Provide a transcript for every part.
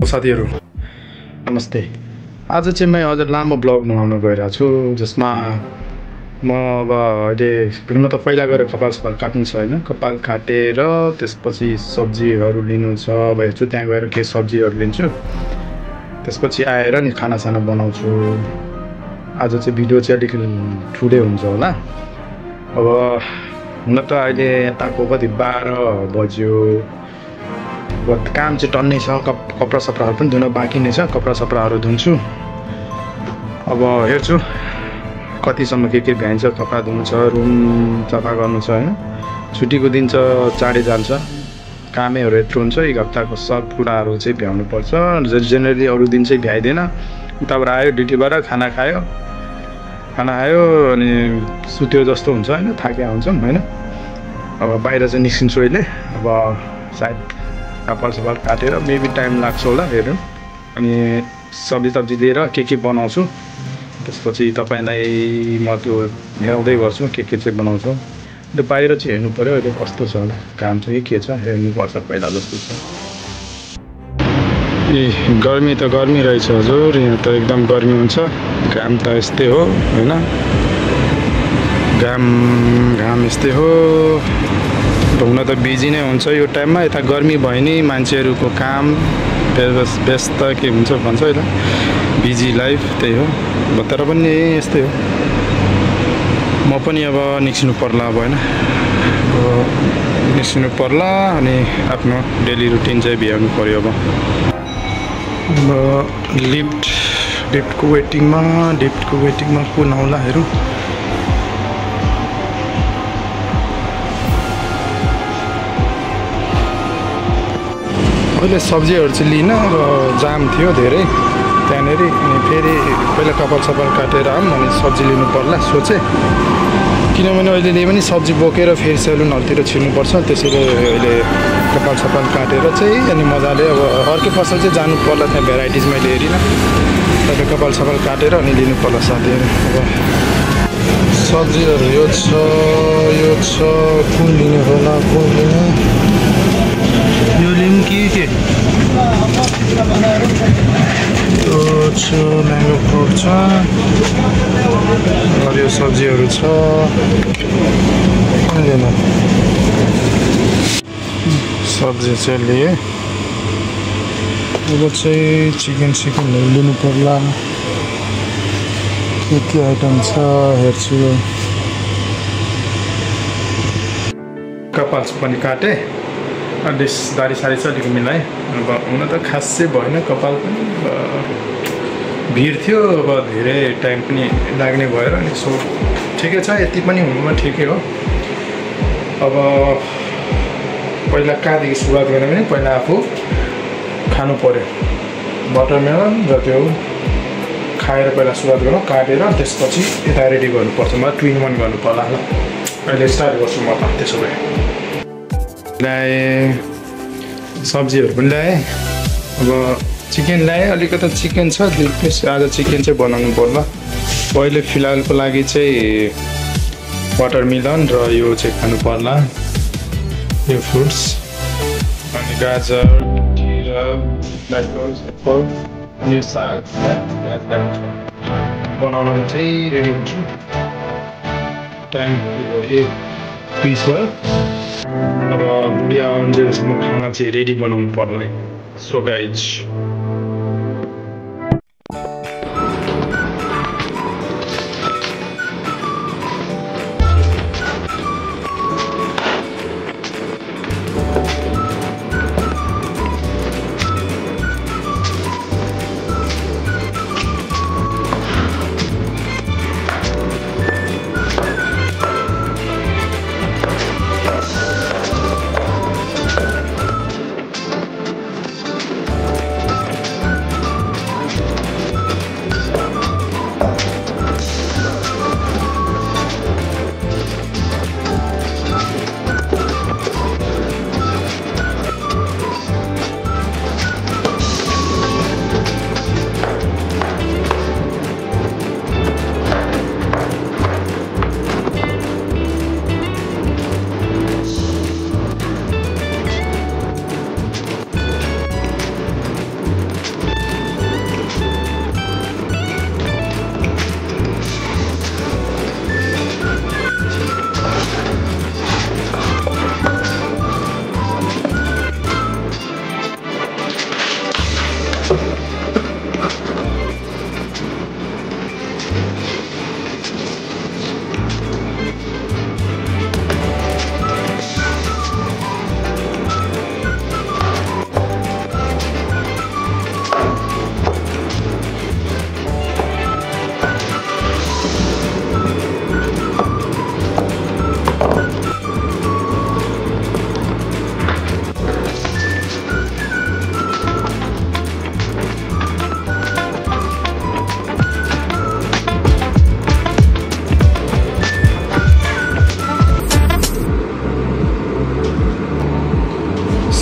साथीहरु नमस्ते। आज चाहिँ म अझ लामो ब्लग बनाउन गइरहेको छु जसमा म अब अहिले हुन त पहिला गएर कपाल काट्नु छ हैन, कपाल काटेर त्यसपछि सब्जीहरु लिनु छ। अब हेर्छु त्यहाँ गएर के सब्जीहरु लिन्छु, त्यसपछि आएर नि खानासाना बनाउँछु। आज चाहिँ भिडियो चाहिँ अलिक ठुलै हुन्छ होला। अब हुन त अहिले यताको कति 12 बज्यो। काम चाहिँ टन्नै छ, कपडा सपडाहरु पनि धुन बाँकी नै छ, कपडा सपडाहरु धुन्छु। अब हेर्छु कतिसम्म के भ्याइन्छ, कपडा धुनु छ, रुम सफा गर्नु छ हैन। छुट्टीको दिन छ चाँडै जान्छ, कामैहरु यत्रो हुन्छ। एक हप्ताको सब कुराहरु चाहिँ भ्याउनु पर्छ। जेनरली अरु दिन चाहिँ भ्याइदैन। उताबाट आयो ड्युटीबाट, खाना खायो अनि सुत्यो जस्तो हुन्छ हैन, थाकेका हुन्छौँ हैन। अब बाहिर चाहिँ निस्किन्छु अहिले। अब सायद कपाल सपाल काटेर मेबी टाइम लाग्छ होला, हेरौँ। अनि सब्जी लिएर के बनाउँछु, त्यसपछि तपाईलाई म त्यो हेर्दै गर्छु के चाहिँ बनाउँछु। त्यो बाहिर चाहिँ हेर्नु पर्यो अहिले कस्तो छ होला, काम चाहिँ के छ हेर्नुपर्छ पहिला जस्तो छ। गर्मी त गर्मी रहेछ हजुर, यहाँ त एकदम गर्मी हुन्छ। घाम त यस्तै हो हैन, घाम यस्तै हो। हुन त बिजी नै हुन्छ यो टाइममा। यता गर्मी भयो नि मान्छेहरुको काम व्यस्त के हुन्छ भन्छ हैन, बिजी लाइफ त्यही हो। तर पनि यस्तै हो। म पनि अब निस्किनु पर्ला अब हैन, निस्किनु पर्ला अनि आफ्नो डेली रुटिन चाहिँ भ्याउनु पर्यो। अब लिफ्टको वेटिङमा कुन आउला हेरौँ। अहिले सब्जीहरु चाहिँ लिन, अब जाम थियो धेरै त्यहाँनेरि। अनि फेरि पहिला कपाल सपाल काटेर आऊँ अनि सब्जी लिनु पर्ला सोचे। किनभने अहिले पनि सब्जी बोकेर फेरि सेलुनहरुतिर छिर्नुपर्छ। त्यसैले अहिले कपाल सपाल काटेर चाहिँ अनि मजाले अब अर्को पसल चाहिँ जानु पर्ला। त्यहाँ भेराइटिज मैले हेरिनँ, तर कपाल सपाल काटेर अनि लिनु पर्ला साथीहरु। अब सब्जीहरु यो छ कुन लिनु होला, कुन लिने यो लिम के यो छ म्याङ्गो फ्रुट छ, हरियो सब्जीहरु छ। सब्जी चाहिँ लिए। अब चाहिँ चिकनहरु लिनु पर्ला। के आइटम छ हेर्छु। कपाल पनि काटे, दारी सारी छ अलिक मिलाएँ। अब हुन त खासै भएन, कपाल पनि भिड थियो। अब धेरै टाइम पनि लाग्ने भएर अनि सो ठिकै छ, यति पनि हुनुमा ठिकै हो। अब पहिला कहाँदेखि सुरुवात गर्ने भने पहिला आफू खानु पर्यो। बटरमेलन र त्यो खाएर पहिला सुरुवात गरौँ, काटेर त्यसपछि यता रेडी गर्नुपर्छ। म 2 in 1 गर्नु पर्ला। ल अहिले स्टार्ट गर्छु म त। त्यसो भए ल्याएँ, सब्जीहरु पनि ल्याएँ। अब चिकन ल्याएँ, अलिकति चिकन छ 2 पिस। आज चिकन चाहिँ बनाउनु पर्ला। पहिले फिलहालको लागि चाहिँ वाटरमेलन र यो चाहिँ खानु पर्ला, यो फ्रुट्स। अनि गाजर, खीरा, एप्पल, यो साग बनाउन चाहिँ रेडी हुन्छु। टाइम 1 पिस भयो। अब बुढिया अन्जेलसम्म खाना चाहिँ रेडी बनाउनु पर्ने। सो गाइज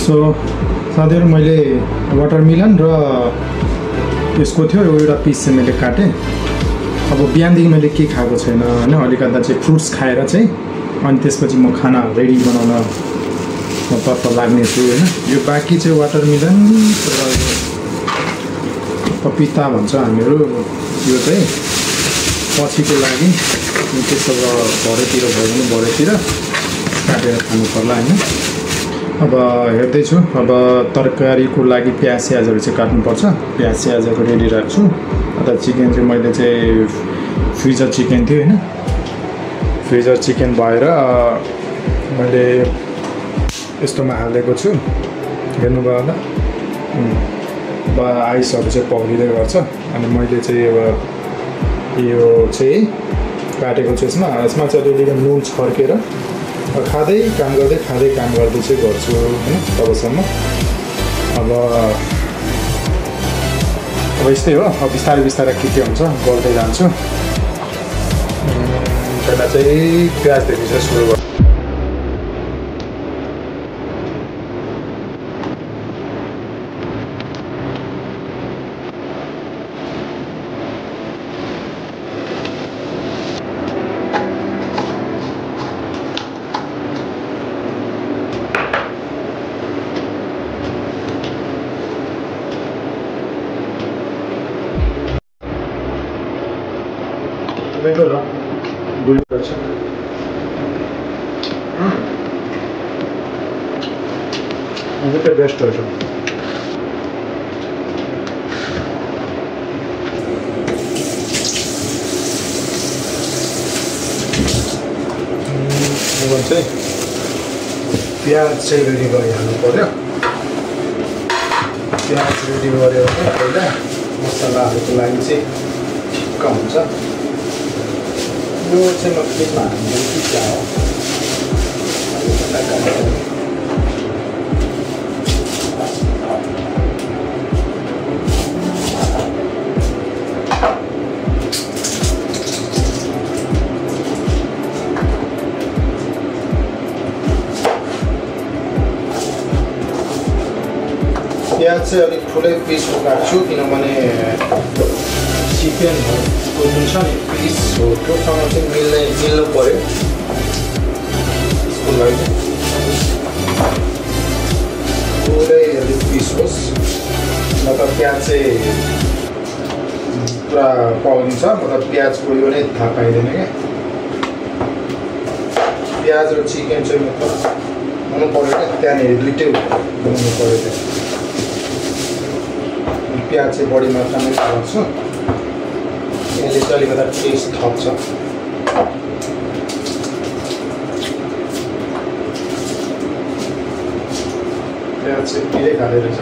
सो साथीहरु मैले वाटरमेलन र यसको थियो एउटा पिस चाहिँ मैले काटेँ। अब बिहानदेखि मैले के खाएको छैन हैन, अलिकता चाहिँ फ्रुट्स खाएर चाहिँ अनि त्यसपछि म खाना रेडी बनाउन तर्फ लाग्ने छु हैन। यो बाँकी चाहिँ वाटरमेलन र पपिता भन्छ हामीहरू, यो चाहिँ पछिको लागि त्यसो भरेतिर भयो भने भरेतिर काटेर खानु पर्ला हैन। अब हेर्दैछु, अब तरकारीको लागि प्याज स्याजहरू चाहिँ काट्नुपर्छ। प्याज स्याजहरू रेडी राख्छु। अन्त चिकन चाहिँ मैले चाहिँ फ्रिजर चिकन थियो हैन, फ्रिजर चिकन भएर मैले यस्तोमा हालेको छु, हेर्नुभयो होला। अब आइसहरू चाहिँ पौडिँदै गर्छ। अनि मैले चाहिँ अब यो चाहिँ काटेको छु। यसमा चाहिँ अलिअलि नुन छर्केर खाँदै काम गर्दै चाहिँ गर्छु हैन तबसम्म। अब यस्तै हो, अब बिस्तारै के हुन्छ गर्दै जान्छु। पहिला चाहिँ प्याजदेखि चाहिँ सुरु गर्छु। बेस्ट हो चाहिँ प्याज चाहिँ रेडी गरिहाल्नु पर्यो। प्याज रेडी गऱ्यो भने पहिला मसलाहरूको लागि चाहिँ ठिक्क हुन्छ। यो चाहिँ म फ्रिजमा हाल्नु पिज्जा हो। प्याज चाहिँ अलिक ठुलै पिसको काट्छु, किनभने चिकनको जुन छ नि पिस हो त्योसँग चाहिँ मिल्नु पऱ्यो। त्यसको लागि पुरै अलिक पिस होस्, मतलब प्याज चाहिँ पुरा पौडिन्छ, मतलब प्याजको यो नै थाहा पाइँदैन क्या। प्याज र चिकन चाहिँ हुनु पऱ्यो क्या, त्यहाँनिर दुइटै हुनु पऱ्यो क्या। प्याज चाहिँ बढी मात्रामै हाल्छु, यसले चाहिँ अलिकता टेस्ट थप्छ। प्याज चाहिँ धेरै खाँदै रहेछ।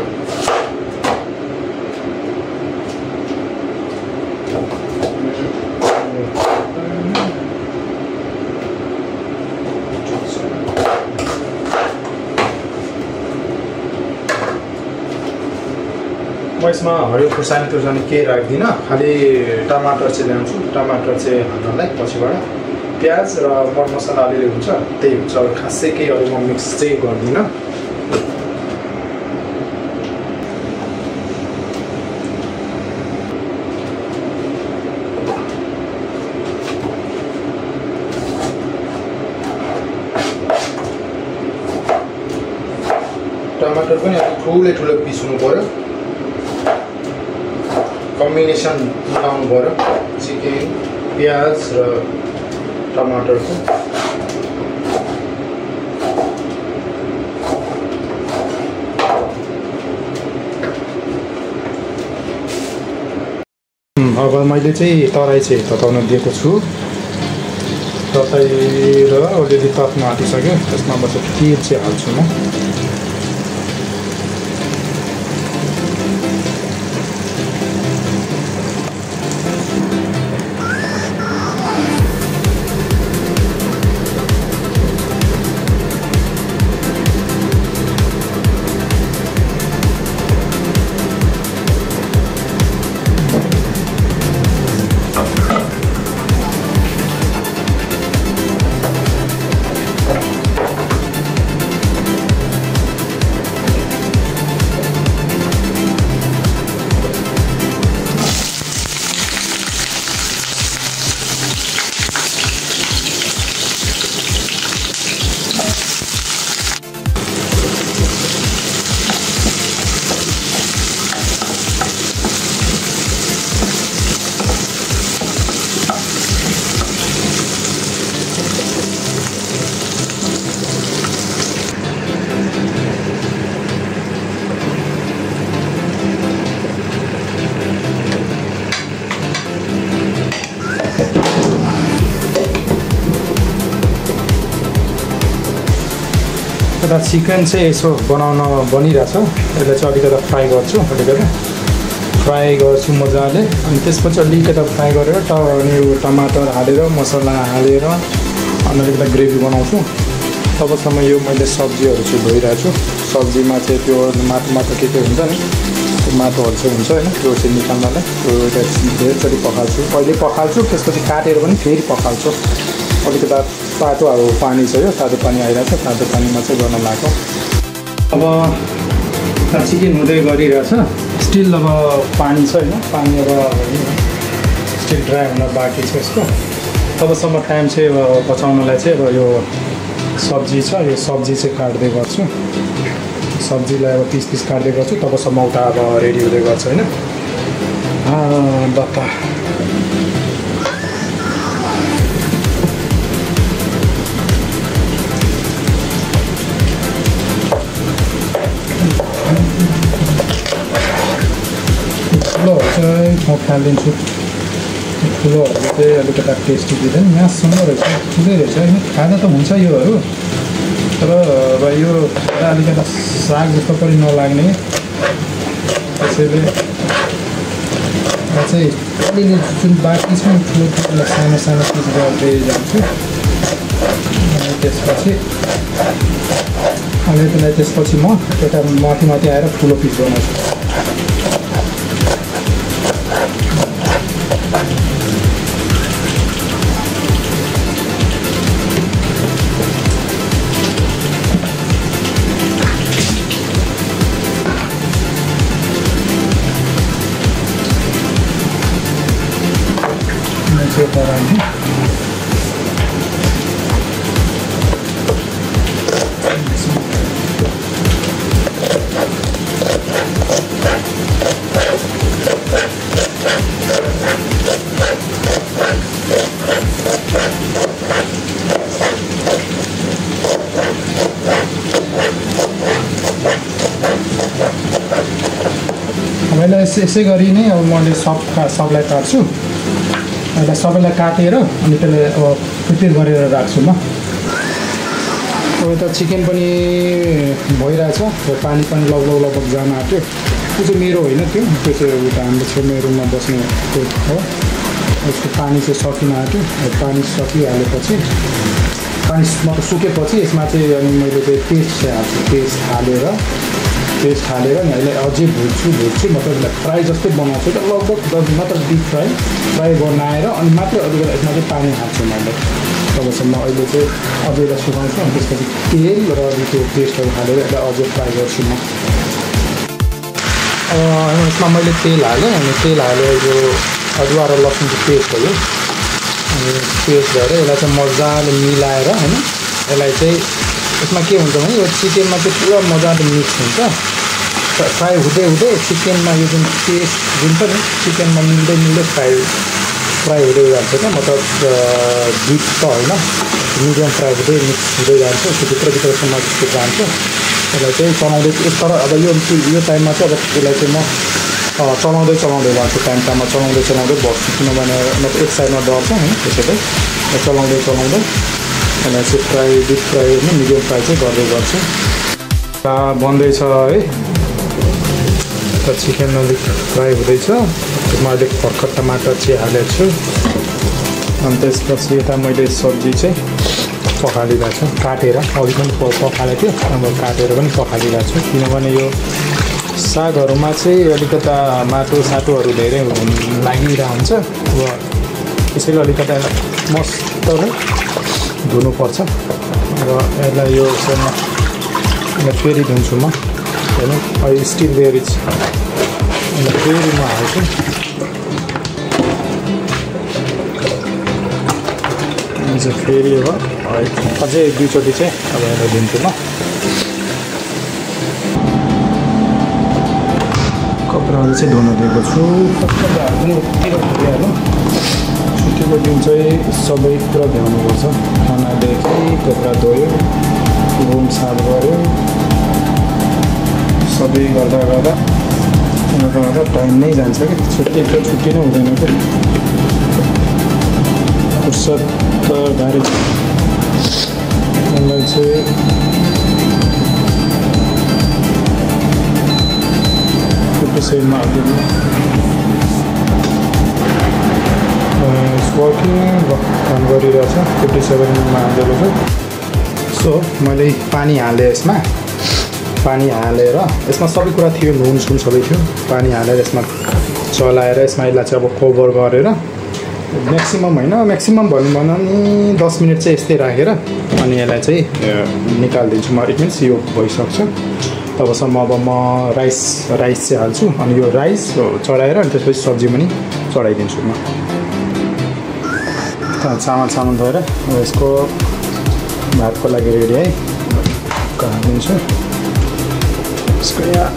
म यसमा हरियो खुर्सानी केही राख्दिनँ, खालि टमाटर चाहिँ ल्याउँछु। टमाटर चाहिँ हाल्नलाई पछिबाट प्याज र मरमसला अलिअलि हुन्छ, त्यही हुन्छ। अब खासै केही अरू म मिक्स चाहिँ गर्दिनँ। टमाटर पनि अलिक ठुलो पिस हुनु पऱ्यो। कम्बिनेसन मिलाउनु पऱ्यो चिकन, प्याज र टमाटरको। अब मैले चाहिँ तराई चाहिँ तताउन दिएको छु। तताएर अलिअलि ताप्न आँटिसक्यो। त्यसमा म चाहिँ तेल चाहिँ हाल्छु म। यता चिकन चाहिँ यसो बनाउन बनिरहेछ यसलाई चाहिँ अलिकति फ्राई गर्छु अलिकति फ्राई गर्छु मजाले अनि त्यसपछि अलिकति फ्राई गरेर अनि टमाटर हालेर मसला हालेर अनि अलिकति ग्रेभी बनाउँछु तबसम्म यो मैले सब्जीहरू चाहिँ धोइरहेको छु सब्जीमा चाहिँ त्यो माटो के हुन्छ नि त्यो माटोहरू चाहिँ हुन्छ होइन त्यो चाहिँ निकाल्नलाई त्यो धेरैचोटि पखाल्छु पहिले पखाल्छु त्यसपछि काटेर पनि फेरि पखाल्छु अलिकति तातो अब पानी छ यो तातो पानी आइरहेको छ तातो पानीमा चाहिँ गर्न लाग्यो अब चिकन हुँदै गरिरहेछ स्टिल अब पानी छ होइन पानी अब स्टिल ड्राई हुन बाँकी छ यसको तबसम्म टाइम चाहिँ अब बचाउनलाई चाहिँ अब यो सब्जी छ यो सब्जी चाहिँ काट्दै गर्छु सब्जीलाई अब पिस काट्दै गर्छु तबसम्म उता अब रेडी हुँदै गर्छ होइन बत्ता ठुलोहरू चाहिँ म फालिदिन्छु ठुलोहरू चाहिँ अलिकति टेस्टी दिँदैन म्याससँग रहेछ ठुलै रहेछ होइन खाँदा त हुन्छ योहरू तर अब यो अलिकति साग जस्तो पनि नलाग्ने त्यसैले चाहिँ अलिअलि जुन बाँकी छ ठुलो ठुलो सानो सानो पिस गर्दै जान्छु अनि त्यसपछि त्यसलाई त्यसपछि म यता माथि आएर ठुलो पिस बनाउँछु यसै गरी नै अब मैले सबलाई काट्छु यसलाई सबैलाई काटेर अनि त्यसलाई अब प्रिपेयर गरेर राख्छु म अब यता चिकन पनि भइरहेछ र पानी पनि लगभग जान आँट्यो त्यो चाहिँ मेरो होइन त्यो चाहिँ उता हाम्रो छेउमा रुममा बस्ने त्यो हो यसको पानी चाहिँ सकिन आँट्यो पानी सकिहालेपछि पानी सुकेपछि यसमा चाहिँ अनि मैले चाहिँ पेस्ट चाहिँ हाल्छु पेस्ट हालेर अनि यसलाई अझै भुट्छु मतलब फ्राई जस्तै बनाउँछु त लगभग मात्र डिप फ्राई बनाएर अनि मात्र अलिकति यसमा चाहिँ पानी हाल्छु मैले तबसम्म अहिले चाहिँ अझै यसलाई सुकाउँछु अनि त्यसपछि तेल र त्यो पेस्टहरू हालेर यसलाई अझै फ्राई गर्छु म यसमा मैले तेल हालेँ अनि तेल हालेर यो अदुवा र लसुनको पेस्ट हो यो अनि पेस्ट गरेर यसलाई चाहिँ मजाले मिलाएर होइन यसलाई चाहिँ यसमा के हुन्छ भने यो चिकनमा चाहिँ पुरा मजाले मिक्स हुन्छ फ्राई हुँदै चिकनमा यो जुन पेस्ट जुन छ नि चिकनमा मिल्दै फ्राई हुँदै जान्छ क्या मतलब डिप त होइन मिडियम फ्राई हुँदै मिक्स हुँदै जान्छ त्यो भित्रसम्म जस्तो जान्छ यसलाई चाहिँ चलाउँदै तर अब यो टाइममा चाहिँ अब यसलाई चाहिँ म चलाउँदै जान्छु टाइममा चलाउँदै बस्छु किनभने मतलब एक साइडमा डढ्छ होइन त्यसैले चलाउँदै यसलाई चाहिँ डिप फ्राई होइन मिडियम फ्राई चाहिँ गर्दै गर्छु बन्दैछ है चिकन अलिक फ्राई हुँदैछ त्यसमा अलिक भर्खर टमाटर चाहिँ हालेको छु अनि त्यसपछि यता मैले सब्जी चाहिँ पखालिरहेको छु काटेर अघि पनि पखालेको थियो अब काटेर पनि पखालिरहेको छु किनभने यो सागहरूमा चाहिँ अलिकता माटो साटोहरू धेरै लागिरहेको हुन्छ अब त्यसैले अलिकता मजाले धुनुपर्छ र यसलाई यो फेरि धुन्छु म होइन अहिले स्टिल बेरिज फेरि म हाल्छु चाहिँ फेरि अब अझै दुईचोटि चाहिँ अब यसलाई दिन्छु म कपडाहरू चाहिँ धुन दिएको छु छुट्टीको दिन चाहिँ सबै कुरा भ्याउनुपर्छ खानादेखि कपडा धोयो रुम साफ गऱ्यो सबै गर्दा टाइम नै जान्छ कि छुट्टी नै हुँदैन कि फुर्सद त गाह्रै छ यसलाई चाहिँ त्यसैमा वर्किङ काम गरिरहेछ 57मा हालेको छु सो मैले पानी हालेँ यसमा पानी हालेर यसमा सबै कुरा थियो नुन सुन सबै थियो पानी हालेर यसमा चलाएर यसमा यसलाई चाहिँ अब कभर गरेर म्याक्सिमम होइन म्याक्सिमम भनौँ भने नि 10 मिनट चाहिँ यस्तै राखेर अनि यसलाई चाहिँ निकालिदिन्छु म इट मिन्स यो भइसक्छ तबसम्म अब म राइस चाहिँ हाल्छु अनि यो राइस चढाएर अनि त्यसपछि सब्जी पनि चढाइदिन्छु म चामल धोएर यसको भातको लागि रेडी है हालिदिन्छु यसको यहाँ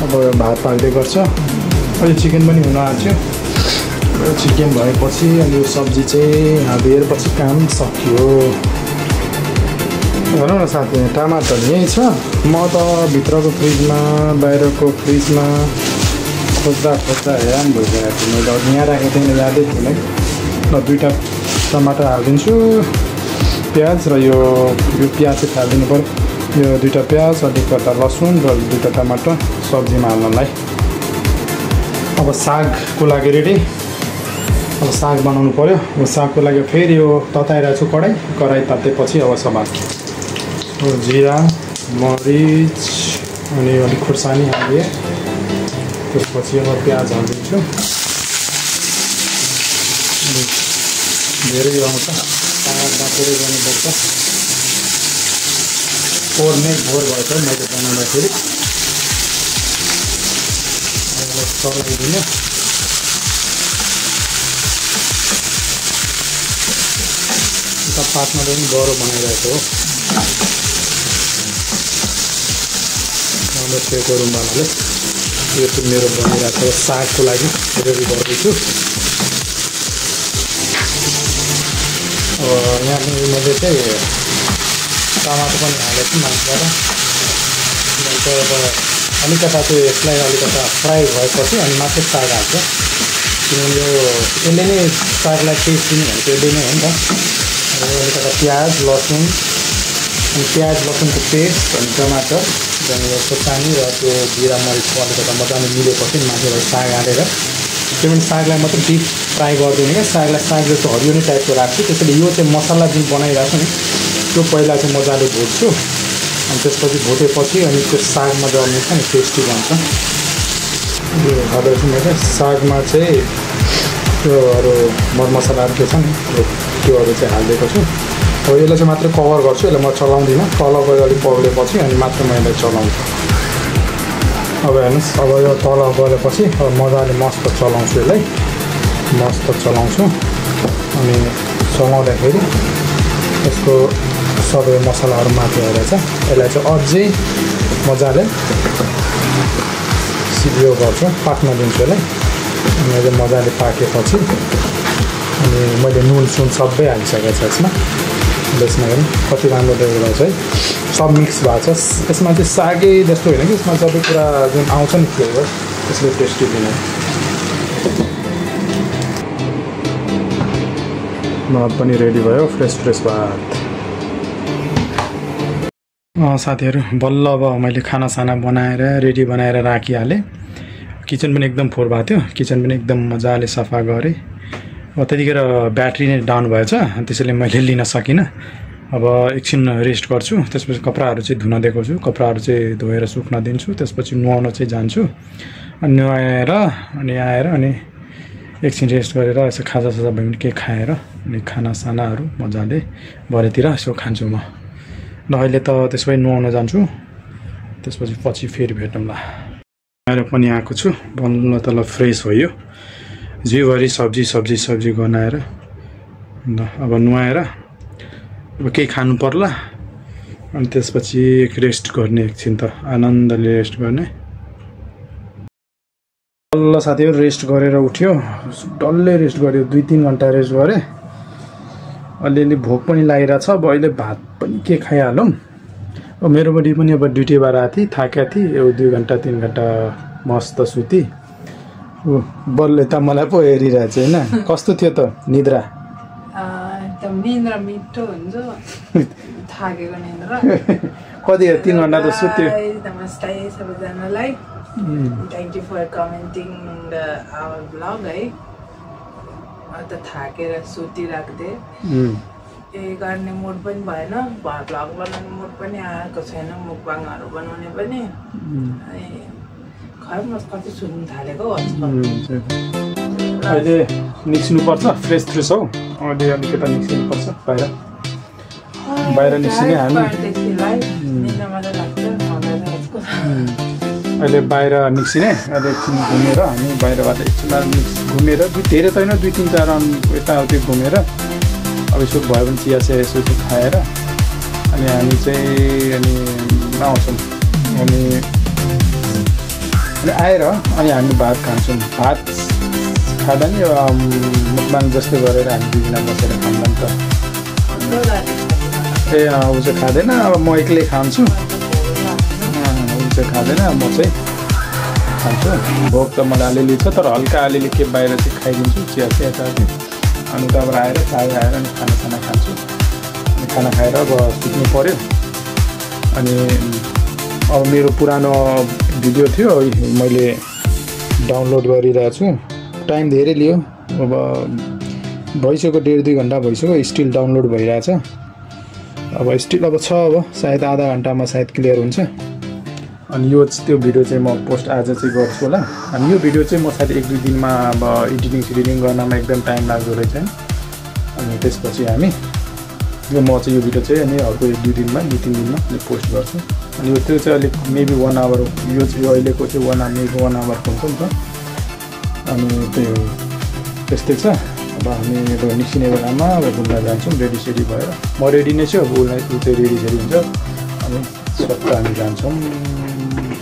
अब भात पाल्दै गर्छ अहिले चिकन पनि हुन आँट्यो चिकन भएपछि अनि यो सब्जी चाहिँ हालिदिएपछि काम सकियो भनौँ न साथी टमाटर यहीँ छ म त भित्रको फ्रिजमा बाहिरको फ्रिजमा खोज्दा हैरान भइरहेको थिएँ मैले यहाँ राखेको थिएँ यादै थिएन ल 2टा टमाटर हालिदिन्छु प्याज र यो प्याज चाहिँ हालिदिनु पऱ्यो यो 2टा प्याज अलिकता लसुन र 2टा टमाटर सब्जीमा हाल्नलाई अब सागको लागि रेडी अब साग बनाउनु पऱ्यो अब सागको लागि फेरि यो तताइरहेको छु कराई तातेपछि अब सबै जिरा मरिच अनि अलिक खुर्सानी हालेँ त्यसपछि अब प्याज हालिदिन्छु धेरै आउँछ साग बाँचेरै गर्नुपर्छ फोहोर भएछ मैले बनाउँदाखेरि चलाइदिनु पातमा पनि गह्रो बनाइरहेको हो सेको रुमालले यो चाहिँ मेरो बनिरहेको सागको लागि रेडी गर्दैछु यहाँ मैले चाहिँ टमाटर पनि हालेको छु मान्छेबाट अब अलिकता चाहिँ यसलाई अलिकता फ्राई भएपछि अनि मात्रै साग हाल्छ किनभने यो यसले नै सागलाई टेस्ट दिने भनेको यसले नै हो नि त अलिकता प्याज लसुन अनि प्याज लसुनको पेस्ट अनि टमाटर अनि यो खोर्सानी र त्यो जिरा मरिचको अलिकता मजाले मिलेपछि माथिबाट साग हालेर त्यो पनि सागलाई मात्रै डिप फ्राई गर्दैन क्या सागलाई साग जस्तो हरियो नै टाइपको राख्छु त्यसैले यो चाहिँ मसला जुन बनाइरहेको छु नि त्यो पहिला चाहिँ मजाले भुट्छु अनि त्यसपछि भुटेपछि अनि त्यो सागमा जल्ने छ नि टेस्टी बन्छ यो हाल्दैछु मैले सागमा चाहिँ त्योहरू मरमसलाहरू के छ नि त्योहरू चाहिँ हालिदिएको छु अब यसलाई चाहिँ मात्रै कभर गर्छु यसलाई म चलाउँदिनँ तल गएर अलिक पग्लेपछि अनि मात्र म यसलाई चलाउँछु अब हेर्नुहोस् अब यो तल गएपछि अब मजाले मस्त चलाउँछु यसलाई मस्त चलाउँछु अनि चलाउँदाखेरि यसको सबै मसलाहरू माथि आएर छ यसलाई चाहिँ अझै मजाले सिद्धियो गर्छु पाक्न दिन्छु यसलाई अनि अहिले मजाले पाकेपछि अनि मैले नुन सुन सबै हालिसकेको छ यसमा हेर्नु कति राम्रो देख्दै छ है सब मिक्स भएको छ यसमा चाहिँ सागै जस्तो होइन कि यसमा सबै कुरा जुन आउँछ नि फ्लेभर त्यसले टेस्टी दिने भात पनि रेडी भयो फ्रेस भात साथीहरू बल्ल अब मैले खानासाना बनाएर रेडी बनाएर राखिहालेँ किचन पनि एकदम फोहोर भएको थियो किचन पनि एकदम मजाले सफा गरेँ अब त्यतिखेर ब्याट्री नै डाउन भएछ त्यसैले मैले लिन सकिनँ अब एकछिन रेस्ट गर्छु त्यसपछि कपडाहरू चाहिँ धुन दिएको छु कपडाहरू चाहिँ धोएर सुक्न दिन्छु त्यसपछि नुहाउन चाहिँ जान्छु अनि नुहाएर अनि आएर अनि एकछिन रेस्ट गरेर यसो खाजासाजा भयो भने केही खाएर अनि खानासानाहरू मजाले भरेतिर यसो खान्छु म ल अहिले त त्यसपछि नुहाउन जान्छु त्यसपछि पछि फेरि भेटौँला आएर पनि आएको छु बल्ल तल फ्रेस भयो जिउभरि सब्जी गनाएर ल अब नुहाएर अब केही खानु पर्ला अनि त्यसपछि रेस्ट गर्ने एकछिन त आनन्दले रेस्ट गर्ने बल्ल साथीहरू रेस्ट गरेर उठ्यो डल्लै रेस्ट गर्यो 2-3 घन्टा रेस्ट गरेँ अलिअलि भोक पनि लागिरहेछ अब अहिले भात पनि के खाइहालौँ अब मेरो बडी पनि अब ड्युटीबाट आएको थिएँ थाकेको थिएँ यो 2 घन्टा 3 घन्टा मस्त सुती बल्ले त मलाई पो हेरिरहेछ होइन कस्तो थियो त निद्रा एकदम निन्द्रा मिठो हुन्छ थाकेको निन्द्रा कति 3 घण्टा त सुत्यो नमस्ते सबैजनालाई thank you for commenting the our vlog है त थाकेर सुतिरहेको थिएँ गर्ने मुड पनि भएन भ्लग बनाउने मुड पनि आएको छैन मुकबाङहरू बनाउने पनि अनि खै म कति सुत्नु थालेको अहिले निस्किनुपर्छ फ्रेस फ्रेस हौ अहिले अलिकति निस्किनुपर्छ बाहिर निस्किने हामी अहिले बाहिर निस्किने अहिले एकछिन घुमेर हामी बाहिरबाट एकछिन घुमेर धेरै त होइन 2-3 राउन्ड यताउति घुमेर अब यसो भयो भने चिया चाहिँ यसो खाएर अनि हामी चाहिँ अनि आउँछौँ अनि आएर अनि हामी भात खान्छौँ भात खाँदा नि मुकबाङ जस्तो गरेर हामी दुईजना बसेर खाँदा नि त ऊ चाहिँ खाँदैन अब म एक्लै खान्छु ऊ चाहिँ खाँदैन म चाहिँ खान्छु भोक त मलाई अलिअलि छ तर हल्का अलिअलि के बाहिर चाहिँ खाइदिन्छु चिया चाहिँ यताउति अनि त्यहाँबाट आएर चाय आएर अनि खाना खान्छु अनि खाना खाएर अब सुत्नु पऱ्यो अनि अब मेरो पुरानो भिडियो थियो मैले डाउनलोड गरिरहेको छु टाइम धेरै लियो अब भइसक्यो 1.5-2 घन्टा भइसक्यो स्टिल डाउनलोड भइरहेछ अब स्टिल अब छ अब सायद आधा घन्टामा सायद क्लियर हुन्छ अनि यो त्यो भिडियो चाहिँ म पोस्ट आज चाहिँ गर्छु होला अनि यो भिडियो चाहिँ म सायद 1-2 दिनमा अब एडिटिङ गर्नमा एकदम टाइम लाग्दो रहेछ अनि त्यसपछि हामी यो म चाहिँ यो भिडियो चाहिँ अनि अर्को 1-2 दिनमा 2-3 दिनमा पोस्ट गर्छु अनि यो त्यो चाहिँ अलिक मेबी 1 आवर यो चाहिँ अहिलेको चाहिँ 1 आवरको हुन्छ नि त अनि त्यो त्यस्तै छ अब हामी अब निस्किने बेलामा अब घुम्न जान्छौँ रेडी भएर म रेडी नै छु अब ऊ चाहिँ रेडी हुन्छ अनि सट्ट हामी जान्छौँ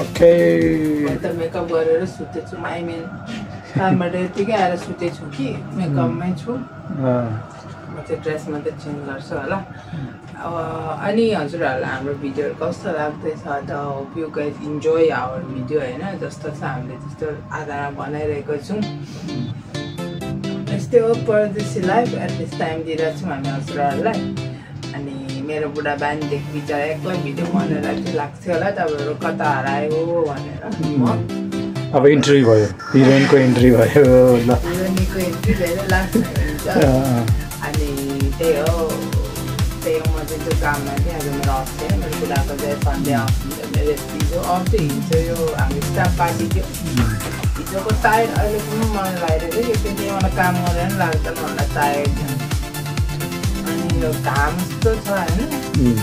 ओके त मेकअप गरेर सुतेछु आइमेन कामबाट यतिकै आएर सुतेछु कि मेकअपमै छु म चाहिँ ड्रेस मात्रै चेन्ज गर्छु होला अब अनि हजुरहरूलाई हाम्रो भिडियोहरू कस्तो लाग्दैछ त hope you guys enjoy our video होइन जस्तो छ हामीले त्यस्तो आधारमा बनाइरहेको छौँ यस्तै हो परदेशी लाइफ एट दिस टाइम दिइरहेको छौँ हामी हजुरहरूलाई अनि मेरो बुढा बानीदेखि बिचरा एक्लै भिडियो बनाएर चाहिँ लाग्थ्यो होला तपाईँहरू कता हरायो भनेर अब इन्ट्री भयो हिरोइनको इन्ट्री भयो ल हिरोइनको इन्ट्री धेरै लाग्छ अनि त्यही हो म चाहिँ त्यो काममा चाहिँ आज मेरो अफ थियो मेरो बुढाको चाहिँ सन्डे अफ हुन्छ मेरो हिजो अफ चाहिँ हिजो यो हाम्रो स्टाफ पार्टी थियो हिजोको टायर्ड अहिले पनि मलाई लागिरहेको थियो त्यो चाहिँ मलाई काम गरेर पनि लाग्दैन मलाई टायर्ड अनि यो घाम जस्तो छ होइन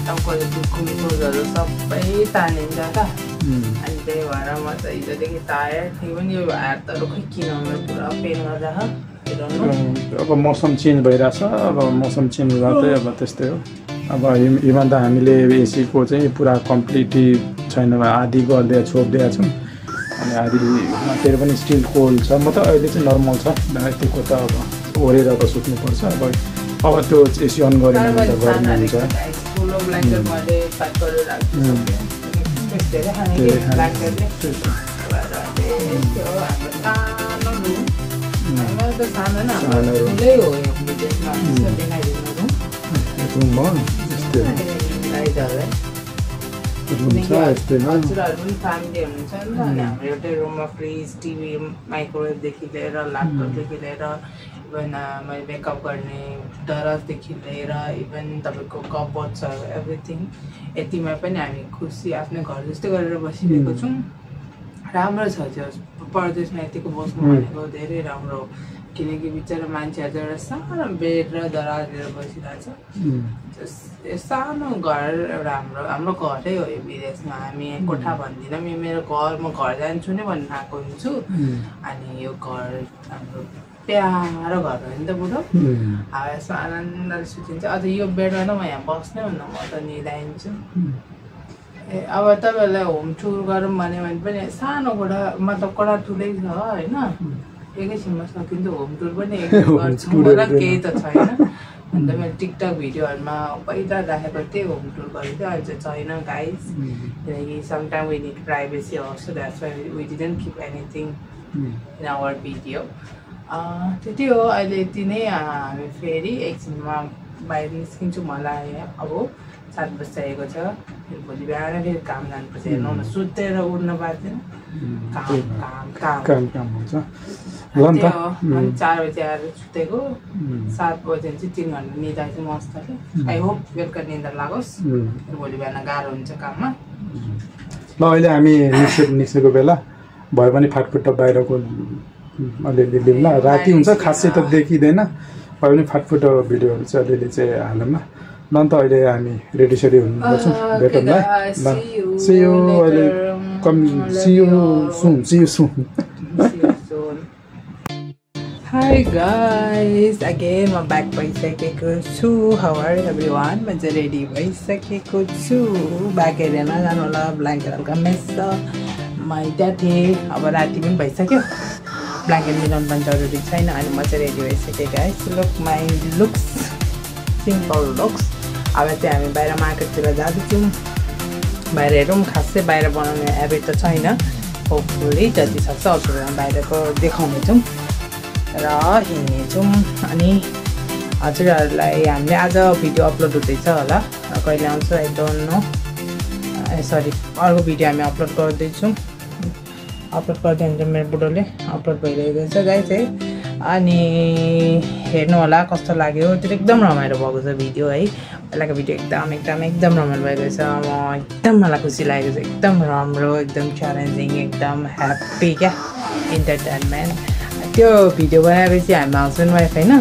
तपाईँको ग्लुकोजहरू सबै तानिन्छ त अनि त्यही भएर म चाहिँ हिजोदेखि टायर्ड थिएँ पनि यो हातहरू खोइ किन मेरो पुरा पेन गरेर अब मौसम चेन्ज भइरहेछ अब मौसम चेन्ज गर्दै अब त्यस्तै हो अब हिमा त हामीले एसीको चाहिँ पुरा कम्प्लिटली छैन आधी गरिदिए छोपिदिएका छौँ अनि आधीमा फेरि पनि स्टिल कोल्ड छ म त अहिले चाहिँ नर्मल छ यतिको त अब ओरेर त सुत्नुपर्छ अब त्यो एसी अन गरेन भने त गर्मी हजुरहरू पनि फ्यामिली हुनुहुन्छ नि त अनि हाम्रो एउटै रुममा फ्रिज टिभी माइक्रोवेभदेखि लिएर ल्यापटपदेखि लिएर इभन मैले मेकअप गर्ने दरजदेखि लिएर इभन तपाईँको कपबोर्ड्सहरू एभ्रिथिङ यतिमा पनि हामी खुसी आफ्नै घर जस्तै गरेर बसिरहेको छौँ राम्रो छ त्यो परदेशमा यतिको बस्नु भनेको धेरै राम्रो किनकि बिचरा मान्छेहरू एउटा सानो बेड र दराज लिएर बसिरहेछ सानो घर एउटा हाम्रो घरै हो यो विदेशमा हामी कोठा भन्दिनँ मेरो घर म घर जान्छु नै भन्न आएको हुन्छु अनि यो घर हाम्रो प्यारो घर हो नि त बुढो अब यसो आनन्दले सुतिन्छ अझ यो बेडमा त म यहाँ बस्नै हुन्न म त निदाइन्छु अब तपाईँहरूलाई होम टुर गरौँ भन्यो भने पनि सानो कोठा मतलब कोठा ठुलै छ होइन एकैछिनमा सकिन्छ होम टुर पनि गर्छु होला केही त छैन अन्त मैले टिकटक भिडियोहरूमा पहिला राखेको थिएँ होम टुर गरेको थियो अहिले चाहिँ छैन गाइज किनकि sometime we need privacy also that's why we didn't keep anything in our video त्यति हो अहिले यति नै हामी फेरि एकछिनमा बाहिर निस्किन्छु मलाई अब 7 बजिसकेको छ फेरि भोलि बिहान फेरि काम जानुपर्छ हेर्नु न सुतेर उड्न पार्दैन काम हुन्छ ल नि त 4 बजे आएर सुतेको 7 बजे चाहिँ 3 घन्टा निदा चाहिँ मस्तले आई होप बेलुका निदा लागोस् भोलि बिहान गाह्रो हुन्छ काममा ल अहिले हामी निस्केको बेला भयो भने फाटफुट बाहिरको अलिअलि लिउँ ल राति हुन्छ खासै त देखिँदैन भयो भने फाटफुट भिडियोहरू चाहिँ अलिअलि चाहिँ हालौँ ल त अहिले हामी रेडी सेडी हुनुपर्छ भेटौँ ल see you अहिले see you soon Hi guys, again I'm back भइसकेको छु. How are everyone? म चाहिँ रेडी भइसकेको छु. ब्याक हेरेन जानु होला ब्ल्याङ्केट हल्का मेस छ. मैदा थिएँ अब राति पनि भइसक्यो. ब्ल्याङ्केट मिलाउनु पनि जरुरी छैन अनि म चाहिँ रेडी भइसकेँ guys. Look my looks simple looks. अब चाहिँ हामी बाहिर मार्केटतिर जाँदैछौँ. बाहिर हेरौँ खासै बाहिर बनाउने एबिट त छैन. होपफुली जति सक्छ अरूमा बाहिरको देखाउनेछौँ र हिँड्नेछौँ अनि हजुरहरूलाई हामीले आज भिडियो अपलोड हुँदैछ होला कहिले आउँछ आई डोन्ट नो सरी अर्को भिडियो हामी अपलोड गर्दैछौँ अपलोड गर्दै हुन्छ मेरो बुढोले अपलोड भइरहेको छ गाइस है अनि हेर्नु होला कस्तो लाग्यो त्यो एकदम रमाइलो भएको छ भिडियो है पहिलाको भिडियो एकदम रमाइलो भएको छ म एकदम मलाई खुसी लागेको छ एकदम राम्रो एकदम च्यालेन्जिङ एकदम ह्याप्पी क्या इन्टरटेनमेन्ट त्यो भिडियो बनाएपछि हामी हाउसवाइफ होइन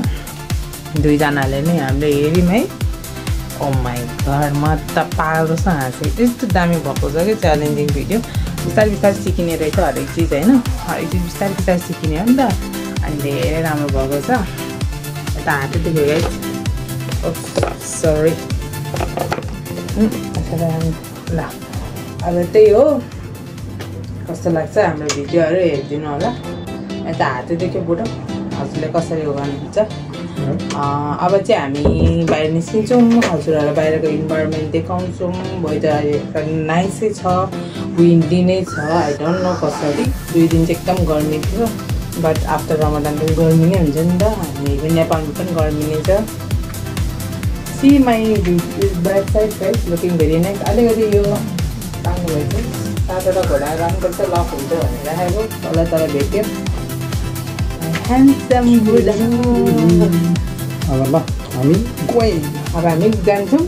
दुईजनाले नै हामीले हेऱ्यौँ है ओ माई गड म त पागल जस्तो हाँसेँ यस्तो दामी भएको छ कि च्यालेन्जिङ भिडियो बिस्तारै सिकिने रहेछ हरेक चिज होइन हरेक चिज बिस्तारै सिकिने हो नि त अनि धेरै राम्रो भएको छ यता हातै देख्यो गाइस सरी ल अब त्यही हो कस्तो लाग्छ हाम्रो भिडियोहरू हेरिदिनु होला यता हातै देख्यो बुढो हजुरले कसरी गर्नुहुन्छ अब चाहिँ हामी बाहिर निस्किन्छौँ हजुरहरूलाई बाहिरको इन्भाइरोमेन्ट देखाउँछौँ वेदर अहिले नाइसै छ विन्डी नै छ आई डोन्ट नो कसरी 2 दिन चाहिँ एकदम गर्मी थियो बट आफ्टर रमजान पनि गर्मी नै हुन्छ नि त हामी नेपालमा पनि गर्मी नै छ see my back side guys looking very nice अलिकति यो राम्रो भएछ तातो घोडा राख्नुपर्छ लक हुन्छ भनेर राखेको तल भेट्यो ह्यान्डसम बुढा अब ल हामी अब हामी जान्छौँ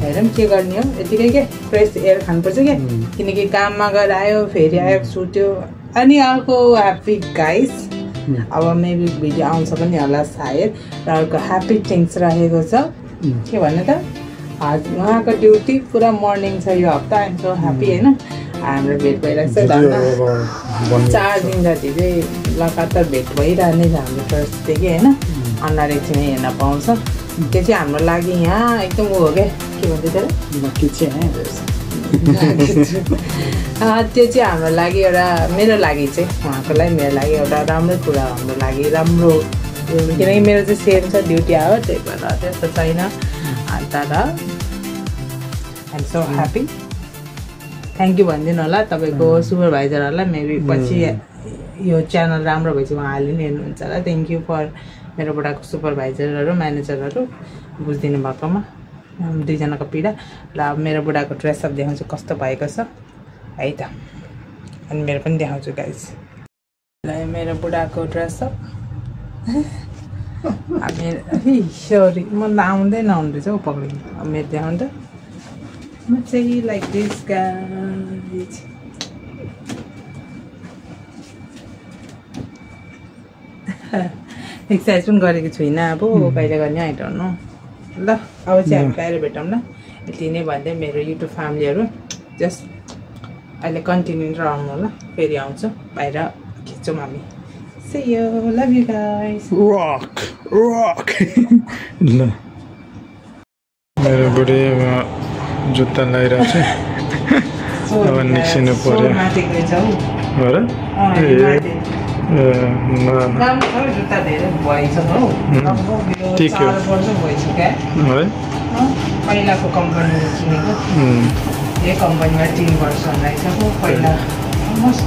हेरौँ के गर्ने हो यतिकै के फ्रेस एयर खानुपर्छ क्या किनकि काममा गएर आयो फेरि आयो सुत्यो अनि अर्को ह्याप्पी गाइस अब मेबी भिडियो आउँछ पनि होला सायद र अर्को ह्याप्पी थिङ्स रहेको छ के भन्नु त उहाँको ड्युटी पुरा मर्निङ छ यो हप्ता आइम सो ह्याप्पी होइन हाम्रो भेट भइरहेको छ 4 दिन जति चाहिँ लगातार भेट भइरहने छ हाम्रो फर्स्टदेखि होइन अनुहार एकछिन हेर्न पाउँछ त्यो चाहिँ हाम्रो लागि यहाँ एकदम ऊ हो क्या के भन्छ त्यो चाहिँ हाम्रो लागि एउटा मेरो लागि चाहिँ उहाँको लागि मेरो लागि एउटा राम्रो कुरा हाम्रो लागि राम्रो किनकि मेरो चाहिँ सेम छ ड्युटी आयो त्यही भएर त्यस्तो छैन अन्त र I'm so happy thank you भनिदिनु होला तपाईँको सुपरभाइजरहरूलाई मेबी पछि यो च्यानल राम्रो भएपछि उहाँहरूले नि हेर्नुहुन्छ होला थ्याङ्क यू फर मेरो बुढाको सुपरभाइजरहरू म्यानेजरहरू बुझिदिनु भएकोमा दुईजनाको पीडा र अब मेरो बुढाको ड्रेसअप देखाउँछु कस्तो भएको छ है त अनि मेरो पनि देखाउँछु गाइस ल मेरो बुढाको ड्रेसअप सरी म आउँदै नआउँदैछ हौ पक्रिनु अब मेरो देखाउनु त म चाहिँ लाइक दिस गाइस एक्सर्साइज पनि गरेको छुइनँ अब कहिले गर्ने आई डोन्ट नो ल अब चाहिँ हामी बाहिर भेटौँ ल यति नै भन्दै मेरो युट्युब फ्यामिलीहरू जस्ट अहिले कन्टिन्यू रहनु होला फेरि आउँछ बाहिर खिच्छौँ हामी See you, love you guys. Rock. ल मेरो बुढी जुत्ता लगाइरहेको छ अब निस्किनु पर्यो हो र जुत्ता धेरै भइसक्यो ठिक हो भइसक्यो है पहिलाको कम्पनी किनेको यही कम्पनीमा 3 वर्ष लागिसक्यो पहिला almost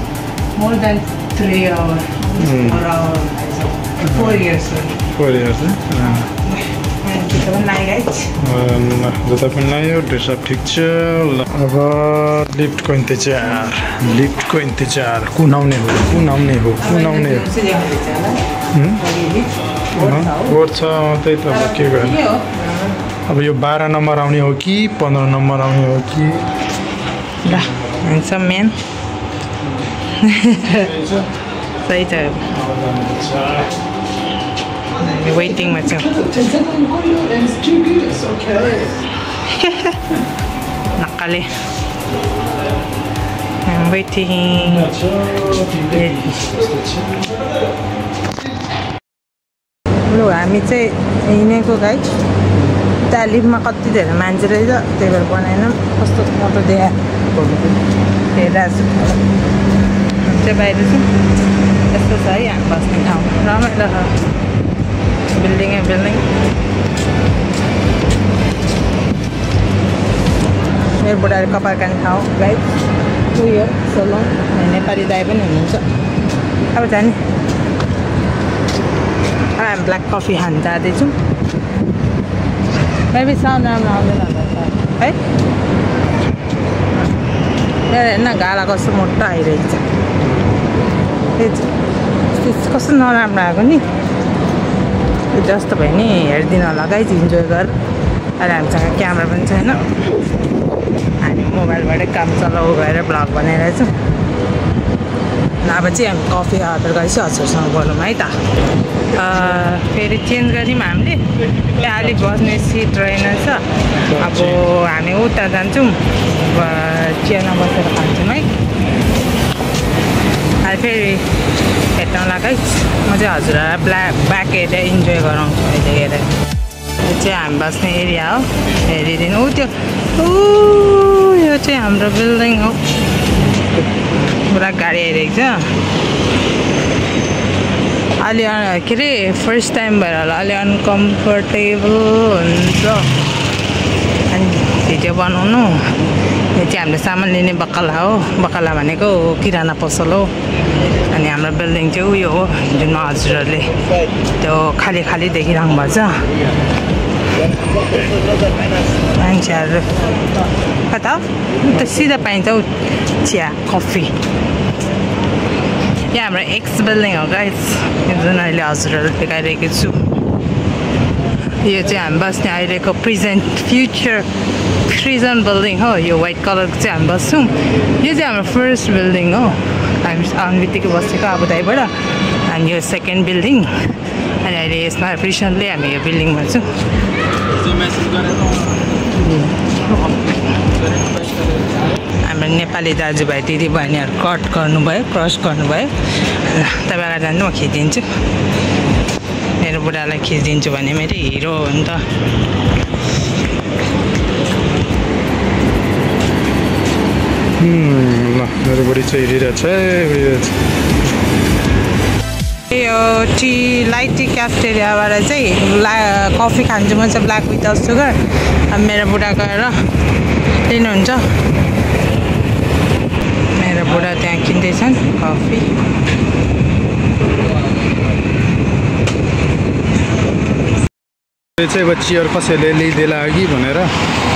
more than 3 or 4 years 4 years जता पनि लायो ड्रेसअप ठिक छ ल अब लिफ्टको इन्तजार कुन आउने हो कोड छ त्यही त अब के गर्ने अब यो 12 नम्बर आउने हो कि 15 नम्बर आउने हो कि ल handsome man सही छ वेटिङमा छ नक्काले I'm waiting. लु हामी चाहिँ हिँडेको गाइड त्यहाँ लिफ्टमा कति धेरै मान्छे रहेछ त्यही भएर बनाएन कस्तो मोटो हेरिरहेको छु चाहिँ बाहिर चाहिँ यस्तो छ है हामी बस्ने ठाउँ रमाइलो छ बिल्डिङ मेरो बुढाले कपाल काट्ने ठाउँ गाइड उयो सलोन नेपाली दाइ पनि हुनुहुन्छ अब जाने अब हामी ब्ल्याक कफी खान जाँदैछौँ मेबी साउन्ड राम्रो आउँदैन होला है मेरो हेर्न गाला कस्तो मोटो आइरहेको छ कस्तो नराम्रो आएको नि जस्तो भयो नि हेरिदिनु होला गाइज इन्जोय गर अहिले हामीसँग क्यामेरा पनि छैन हामी मोबाइलबाटै काम चलाउ गएर ब्लग बनाइरहेछौँ अब चाहिँ हामी कफी अर्डर गरेपछि हजुरसँग बोलौँ है त फेरि चेन्ज गऱ्यौँ हामीले त्यहाँ अलिक बस्ने सिट रहेनछ अब हामी उता जान्छौँ चियामा बसेर खान्छौँ है अहिले फेरि भेट्नौँला गाइस म चाहिँ हजुरहरूलाई ब्याक एरिया इन्जोय गराउँछु अहिले हेरेर यो चाहिँ हामी बस्ने एरिया हो हेरिदिनु त्यो यो चाहिँ हाम्रो बिल्डिङ हो पुरा गाडी आइरहेको छ अलि के अरे फर्स्ट टाइम भएर होला अलि अनकम्फर्टेबल हुन्छ अनि भिडियो बनाउनु यो चाहिँ हामीले सामान लिने बक्कला हो बक्कला भनेको किराना पसल हो अनि हाम्रो बिल्डिङ चाहिँ उयो हो जुन हजुरहरूले त्यो खाली खाली देखिरहनु भएको छ मान्छेहरू कता त्यो सिधा पाइन्छ हौ चिया कफी यहाँ हाम्रो एक्स बिल्डिङ हो गाइस जुन अहिले हजुरहरू देखाइरहेको छु यो चाहिँ हामी बस्ने अहिलेको प्रेजेन्ट फ्युचर प्रिजन बिल्डिङ हो यो वाइट कलरको चाहिँ हामी बस्छौँ यो चाहिँ हाम्रो फर्स्ट बिल्डिङ हो हामी आउने बित्तिकै बसेको आबुधाबीबाट अनि यो सेकेन्ड बिल्डिङ अनि अहिले यसमा रिसेन्टली हामी यो बिल्डिङमा छौँ हाम्रो नेपाली दाजुभाइ दिदीबहिनीहरू कट गर्नुभयो क्रस गर्नुभयो तपाईँलाई जान्नु म खिचिदिन्छु मेरो बुढालाई खिचिदिन्छु भने मेरो हिरो हो नि त मेरो बुढी चाहिँ हिँडिरहेछ यो टी लाइट टी क्याफेटेरियाबाट चाहिँ कफी खान्छु म चाहिँ ब्ल्याक विदाउट सुगर अब मेरो बुढा गएर लिनुहुन्छ मेरो बुढा त्यहाँ किन्दैछन् कफी यो चाहिँ अब चियर कसैले ल्याइदिएला कि भनेर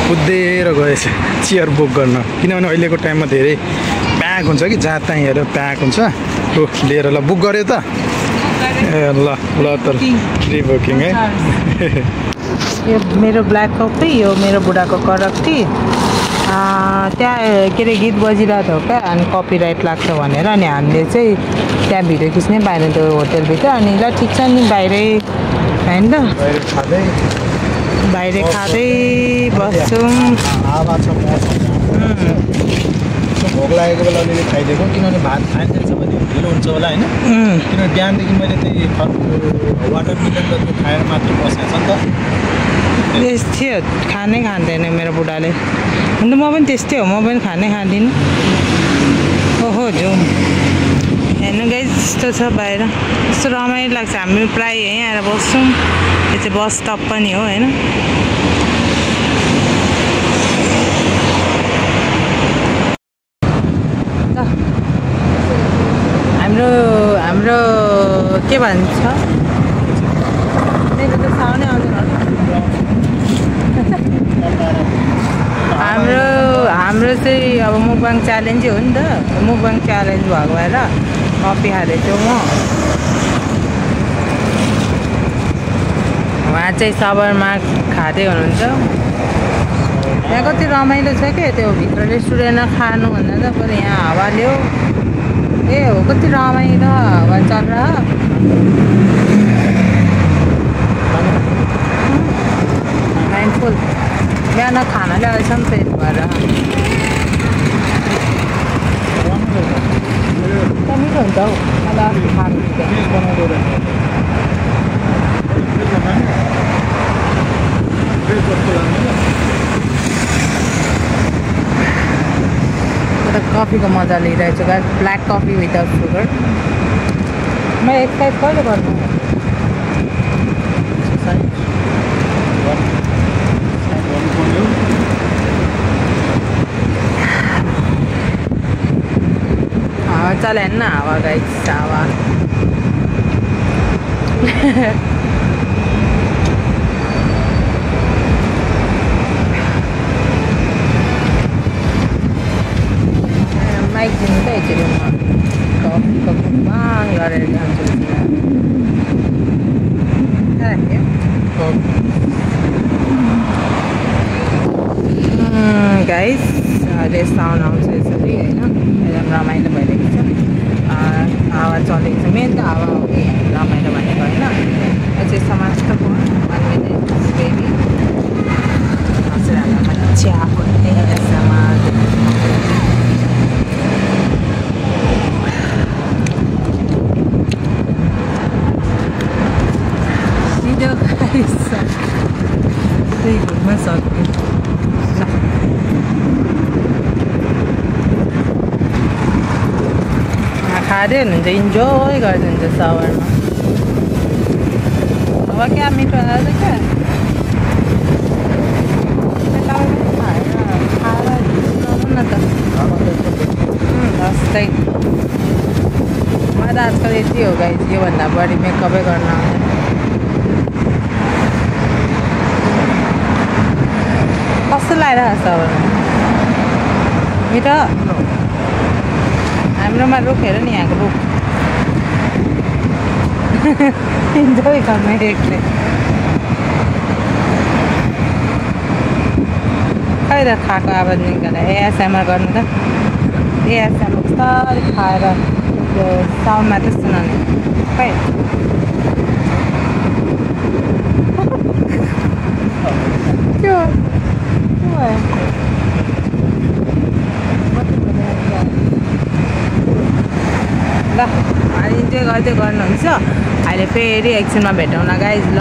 कुदेर गएछ चियर बुक गर्न किनभने अहिलेको टाइममा धेरै प्याक हुन्छ कि जहाँ तहाँ हेरेर प्याक हुन्छ लिएर ल बुक गऱ्यो त ए ल त प्री बुकिङ है यो मेरो ब्ल्याक कफी यो मेरो बुढाको कडक टी त्यहाँ के अरे गीत बजिरहेको थियो क्या अनि कपिराइट लाग्छ भनेर अनि हामीले चाहिँ त्यहाँ भिडियो खिच्ने बाहिर त्यो होटेलभित्र अनि ल ठिक छ नि बाहिरै होइन त बाहिर खाँदै बस्छौँ भोक लागेको बेला अलिअलि खाइदिएको किनभने भात खाइदिएछ भने ढिलो हुन्छ होला होइन किनभने बिहानदेखि मैले त्यही वाटर मिलन जति खाएर मात्र बसेको छ नि त त्यस्तै हो खानै खाँदैन मेरो बुढाले अन्त म पनि त्यस्तै हो म पनि खानै खाँदिनँ ओहो जाउँ हेर्नु गाइस यस्तो छ बाहिर यस्तो रमाइलो लाग्छ हामी प्रायः यहीँ आएर बस्छौँ यो चाहिँ बस स्टप पनि हो होइन हाम्रो के भन्छ मेरो त साउन्डै आउँदैन मुकबाङ च्यालेन्जै हो नि त मुकबाङ च्यालेन्ज भएको भएर कफी खाँदैछु म उहाँ चाहिँ सबरमा खाँदै हुनुहुन्छ यहाँ कति रमाइलो छ क्या त्यो भित्र रेस्टुरेन्टमा खानुभन्दा त बरु यहाँ हावा ल्याऊ ए हो कति रमाइलो हावा चल माइन्डफुल बिहान खाना ल्याएछ नि पेट भएर मिठो हुन्छ हौ मलाई अस्ति खानु कफीको मजा लिइरहेको छु guys black coffee without sugar म एक्सर्साइज कहिले गर्नु हावा चल हेर्न हावा गाइस हावा माइक दिनु त एकचोटि म कफीको मुखबाङ गरेर जान्छु गाइस अहिले साउन्ड आउँछ यसरी होइन एकदम रमाइलो भइरहेको छ हावा चलेको छ मेन त हावा हो कि रमाइलो भनेको होइन यो चाहिँ समाजको 1 minute बेबी हजुरहरूलाई मजा भन्ने समाज त्यही घुम्न सक्ने खाँदै हुनुहुन्छ इन्जोय गरिदिनुहुन्छ सावरमा अब क्या मिठो आएर क्या खाएर न त जस्तै म त आजकल यति हो गाइस योभन्दा बढी मेकअपै गर्न आउँदैन कस्तो लगाइरहेको छ अब मिठो हाम्रोमा रुख हेर नि यहाँको रुख इन्जोय गर्नु एकले खै त खाएको आवाज निकालेर एएसएमआर गर्नु त एएसएमआर बिस्तारै खाएर त्यो साउन्ड मात्रै सुनाउने खै त्यो ल अहिले इन्जोय गर्दै गर्नुहुन्छ अहिले फेरि एकछिनमा भेटौँ न गाइज ल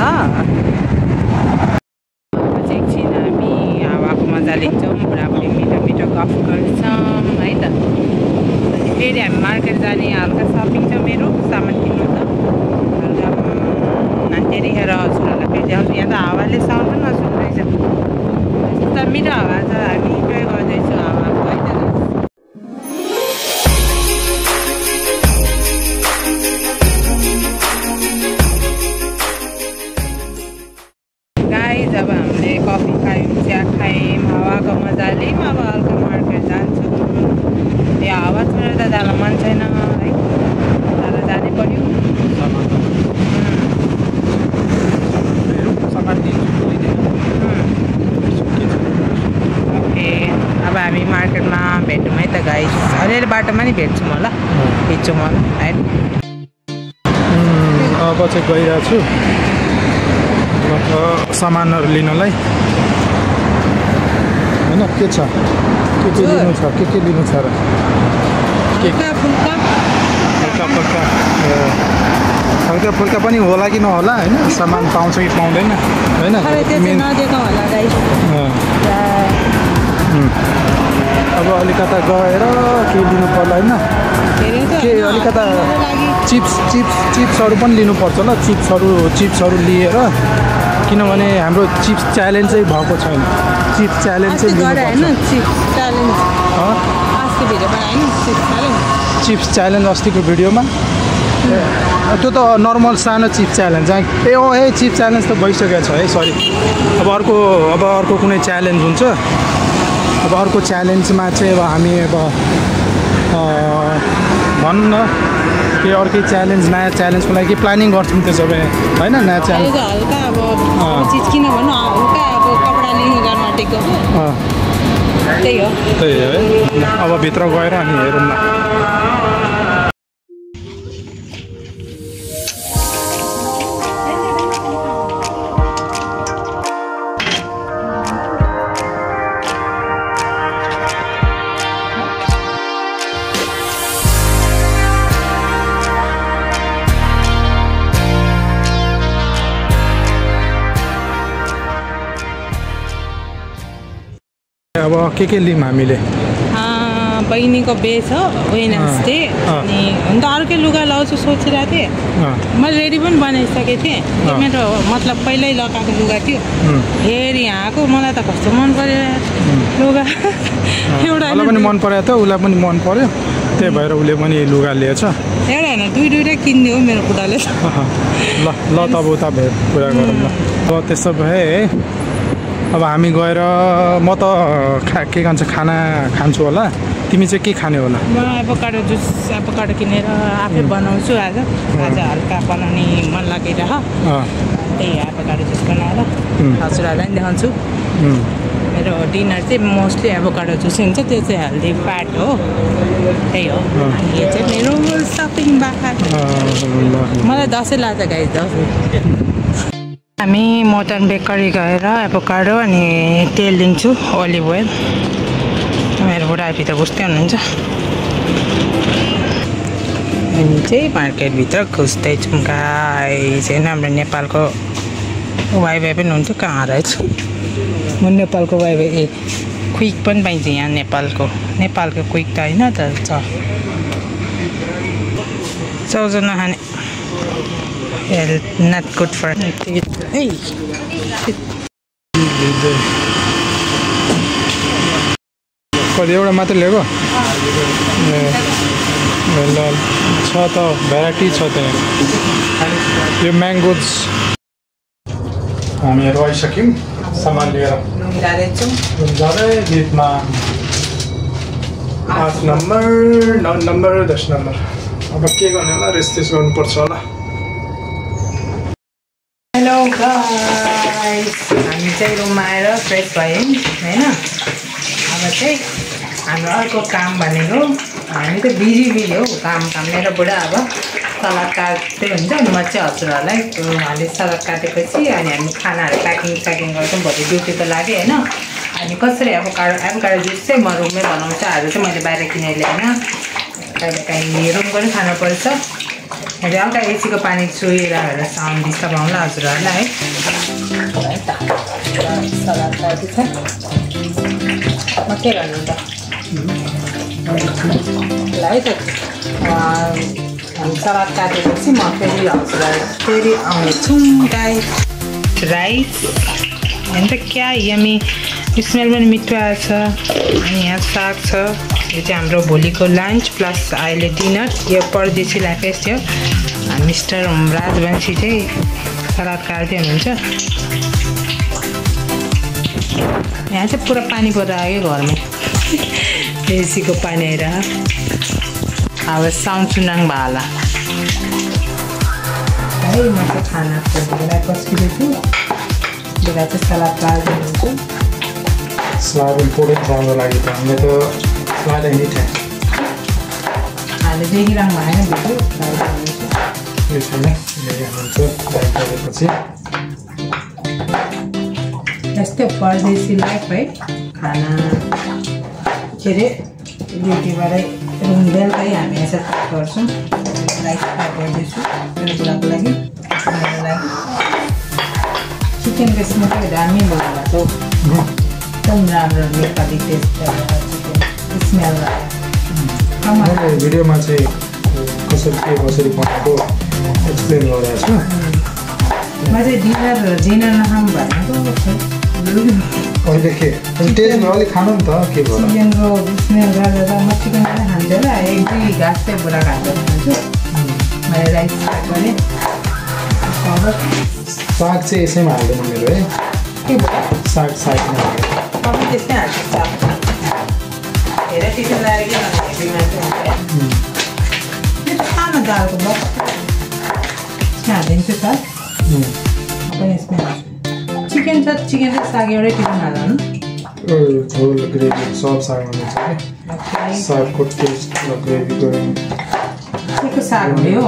एकछिन हामी हावाको मजा लिन्छौँ बुढाबुढी मिठो मिठो गफ गर्छौँ है त फेरि हामी मार्केट जाने हल्का सपिङ छ मेरो सामान किन्नु छ हल्का त्यतिखेर हजुरहरूलाई फेरि ल्याउँछु यहाँ त हावाले साउन्ड पनि नसुन्नु रहेछ यस्तो मिठो हावा छ हामी इन्जोय गर्दैछौँ हावाको है त जब हामीले कफी खायौँ चिया खायौँ हावाको मजा लियौँ अब हल्का मार्केट जान्छौँ यो हावा छोडेर त जान मन छैन है तर जानै पर्यो ओके अब हामी मार्केटमा भेटौँ है त गाइस अलिअलि बाटोमा नि भेट्छु म ल खिच्छु म है अब चाहिँ गइरहेको छु सामानहरू लिनलाई होइन के छ के लिनु छ के लिनु छ र हल्का फुल्का पनि होला कि नहोला होइन सामान पाउँछ कि पाउँदैन होइन अब अलिकता गएर के लिनु पर्ला होइन के अलिकता चिप्सहरू पनि लिनुपर्छ ल चिप्सहरू लिएर किनभने हाम्रो चिप्स च्यालेन्ज चाहिँ भएको छैन चिप्स च्यालेन्ज चाहिँ चिप्स च्यालेन्ज अस्तिको भिडियोमा त्यो त नर्मल सानो चिप्स च्यालेन्ज चिप्स च्यालेन्ज त भइसकेको छ है सरी अब अर्को कुनै च्यालेन्ज हुन्छ अब अर्को च्यालेन्जमा चाहिँ अब हामी अब भन्न के अर्कै च्यालेन्ज नयाँ च्यालेन्जको लागि प्लानिङ गर्छौँ त्यसो भए होइन नयाँ च्यालेन्ज हल्का अब चिज किन भन्नु हल्का अब कपडा लिनु जानु आँटेको त्यही हो है अब भित्र गएर अनि हेरौँ न अब के लिउँ हामीले बहिनीको बे छ वेडनेसडे अनि हुन त अर्कै लुगा लाउँछु सोचिरहेको थिएँ मैले रेडी पनि बनाइसकेको थिएँ त्यो मेरो मतलब पहिल्यै लगाएको लुगा थियो फेरि यहाँ आएको मलाई त कस्तो मन पर्यो लुगा एउटा पनि मन पर्यो त उसलाई पनि मन पर्यो त्यही भएर उसले पनि लुगा लिएछ एउटा होइन दुई किनिदियो मेरो बुढाले ल ल तब उता कुरा गरौँ ल अब त्यसो भए अब हामी गएर म त के भन्छ खाना खान्छु होला तिमी चाहिँ के खाने होला म एभोकाडो जुस एभोकाडो किनेर आफै बनाउँछु आज हल्का बनाउने मन लागिरह त्यही एभोकाडो जुस बनाएर हजुरहरूलाई पनि देखाउँछु मेरो डिनर चाहिँ मोस्टली एभोकाडो जुस हुन्छ त्यो चाहिँ हेल्दी फ्याट हो त्यही हो अनि यो चाहिँ मेरो सपिङ बाखा मलाई दसैँ लाग्छ गाइस दसैँ हामी मोटन बेकरी गएर एभोकाडो अनि तेल लिन्छु ओलिभ ओइल मेरो बुढाभित्र बुझ्दै हुनुहुन्छ अनि चाहिँ मार्केटभित्र घुस्दैछौँ गाइस होइन हाम्रो नेपालको वाइफाई पनि हुन्छ कहाँ रहेछ म नेपालको वाइफाई क्विक पनि पाइन्छ यहाँ नेपालको क्विक त होइन त छ 100 खाने not good for hey कति एउटा मात्र ल्याएको ल छ त भेराइटी छ त्यहाँ यो म्याङ्गोज हामीहरू आइसक्यौँ सामान लिएर जाँदै गीतमा 8 नम्बर 9 नम्बर 10 नम्बर अब के गर्ने होला रेस्ट गर्नुपर्छ होला हेलो गाइस हामी चाहिँ रुममा आएर फ्रेस भयौँ होइन अब चाहिँ हाम्रो अर्को काम भनेको हामी त बिजी हो काम मेरो बुढा अब सलाद काट्दै हुन्छ अनि म चाहिँ हजुरहरूलाई उहाँले सलाद काटेपछि अनि हामी खानाहरू प्याकिङ गर्छौँ भोलि ड्युटीको लागि होइन अनि कसरी एभोकाडो जुस चाहिँ म रुममै बनाउँछु अरू चाहिँ मैले बाहिर किनेर ल्याएन कहिलेकाहीँ रुमको पनि खानुपर्छ अहिले हल्का एसीको पानी चुहिरहेर साउन्ड डिस्टर्ब आउँला हजुरहरूलाई है त सलाद काटेको छ म के गर्नु त ल है त हामी सलाद काटेपछि म फेरि हजुरलाई फेरि आउँछु गाइस राइस अन्त क्या यमी स्मेल पनि मिठो आएछ अनि यहाँ साग छ यो चाहिँ हाम्रो भोलिको लन्च प्लस अहिले डिनर यो परदेशीलाई फेस थियो मिस्टर राजवंशी चाहिँ सलाद काट्दै हुनुहुन्छ यहाँ चाहिँ पुरा पानी परिरहेको घरमा एसीको पानी आएर अब साउन्ड सुनाङ भाला है म चाहिँ खाना खोजेर पस्किँदैछु बेला चाहिँ सलाद काट्दै हुन्छु सलाद इम्पोर्टेन्ट राम्रो लाग्यो त हामीलाई त सलाद एनी टाइम अहिले देखिरहनु भएन भिडियो यो छैन हेरिहाल्नुहुन्छ लाइक गरेपछि यस्तै परदेशी लाइफ है खाना के अरे ड्युटीबाटै रुम बेलुकै हामी यसरी गर्छौँ राइस फ्राई गर्दैछु मेरो बुढाको लागि मेरो लागि चिकन रेस मात्रै दामी भएको एकदम राम्रो नेपाली टेस्ट चिकन स्मेल मैले भिडियोमा चाहिँ कसरी बनाएको एक्सप्लेन गरेको छु म चाहिँ डिनर नखाऊँ भनेको अहिले के टेस्ट अलिक खानु नि त के भयो चिकनको स्मेल गरेर म चिकन पनि खान्थेन एक दुई घाँस चाहिँ बुढा घाँस खान्छु मैले राइस गरेँ साग चाहिँ यसैमा हाल्दैन मेरो है के भयो साग तपाईँ त्यस्तै हाल्छु साग धेरै टिफिन ल्याएर के भन्ने हेभी मान्छे हुन्छ यो त सानो दालको बक्स यहाँ हालिदिन्छु सर अब यसमा चिकन छ चिकन र साग एउटै टिफिन हाल्नु झोल ग्रेभी सब साग हुन्छ कि सागको टेस्ट र ग्रेभीको के साग हो यो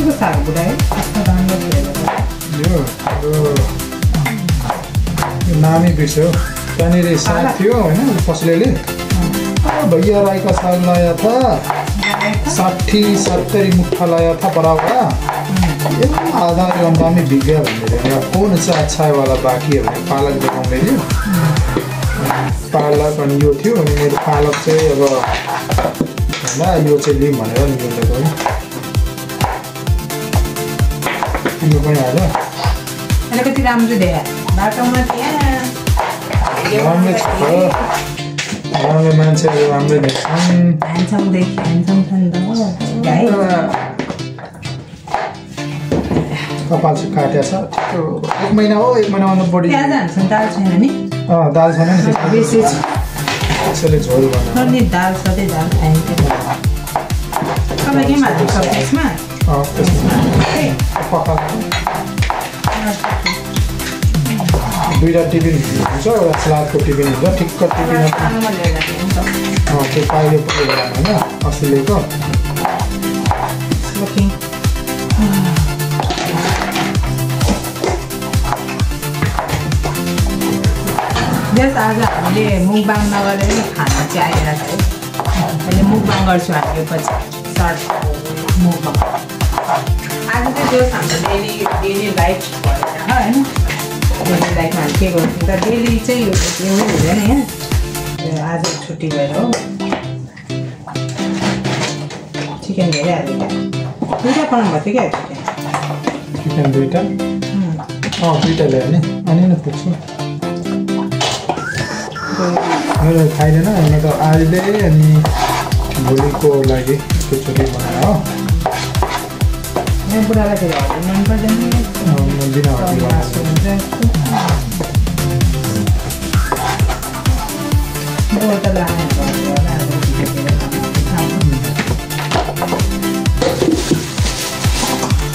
के साग बुढायो यस्तो राम्रो थियो यो नामै बिर्स्यो त्यहाँनिर साग थियो होइन कसैले भैया राईका साग लाया था 60-70 मुठ्ठा लाया था बराबर आधा घंटा में बिक गया मेरे कौन सा अच्छा है वाला बाकी है पालक देखाऊँ मैले पालक अनि यो थियो अनि मेरो पालक चाहिँ अब होइन यो चाहिँ लिउँ भनेर नि यो पनि हाल्यो अलिकति राम्रो देखायो बाटोमा त्यहाँ राम्रो छ राम्रो मान्छेहरू राम्रै देख्छन् कपाल चाहिँ काटेको छ एक महिना हो एक महिनाभन्दा बढी दाल छैन नि दाल छैन नि त्यसैले झोल बनायो दाल सधैँ दाल खाइन्छ तपाईँ के हाल्नु त्यसमा दुईवटा टिफिन हुन्छ एउटा सलादको टिफिन हुन्छ ठिक्क टिफिन त्यो पाइले पुगेर होइन अस्ति ल्याएको जस आज हामीले मुखबाङ नगरेर खाना चाहिँ आइरहेको छ है अहिले मुखबाङ गर्छु हामी पछि सर्ट मुखबाङ आज चाहिँ जस हाम्रो डेली लाइफ भएर होइन डेली लाइफमा हामी के गर्छौँ त डेली चाहिँ एउटै हुँदैन यहाँ आज छुट्टी भएर हो चिकन धेरै हालेको दुईवटा बनाउनु भएको थियो क्या चिकन दुईवटा दुईवटा ल्यायो भने अनि नै पुग्छु मेरो खाइँदैन म त अहिले अनि भोलिको लागि एकचोटि बनाएर हो यहाँ बुढालाई फेरि हर्दी मन पर्दैन दिन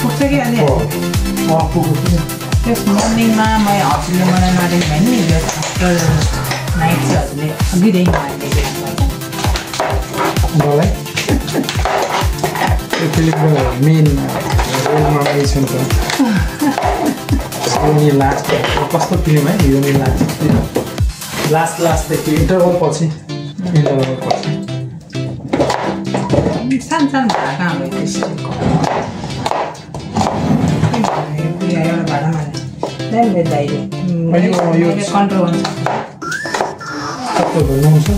पुग्छ कि अहिले त्यस मर्निङमा म हजुरले मलाई नदेखेँ भने आफ्टर नाइट चाहिँ हजुरले अघिदेखि मलाई त्यो फिल्मको मेन रोलमा छ नि त योनी लास्ट कस्तो फिल्म है योनी लास्ट लास्टदेखि इन्टरभल पछि सानो सानो भाका हाम्रो त्यस्तो एउटा भाडामा दाइले कन्ट्रोल गर्नु कस्तो भन्नुहुन्छ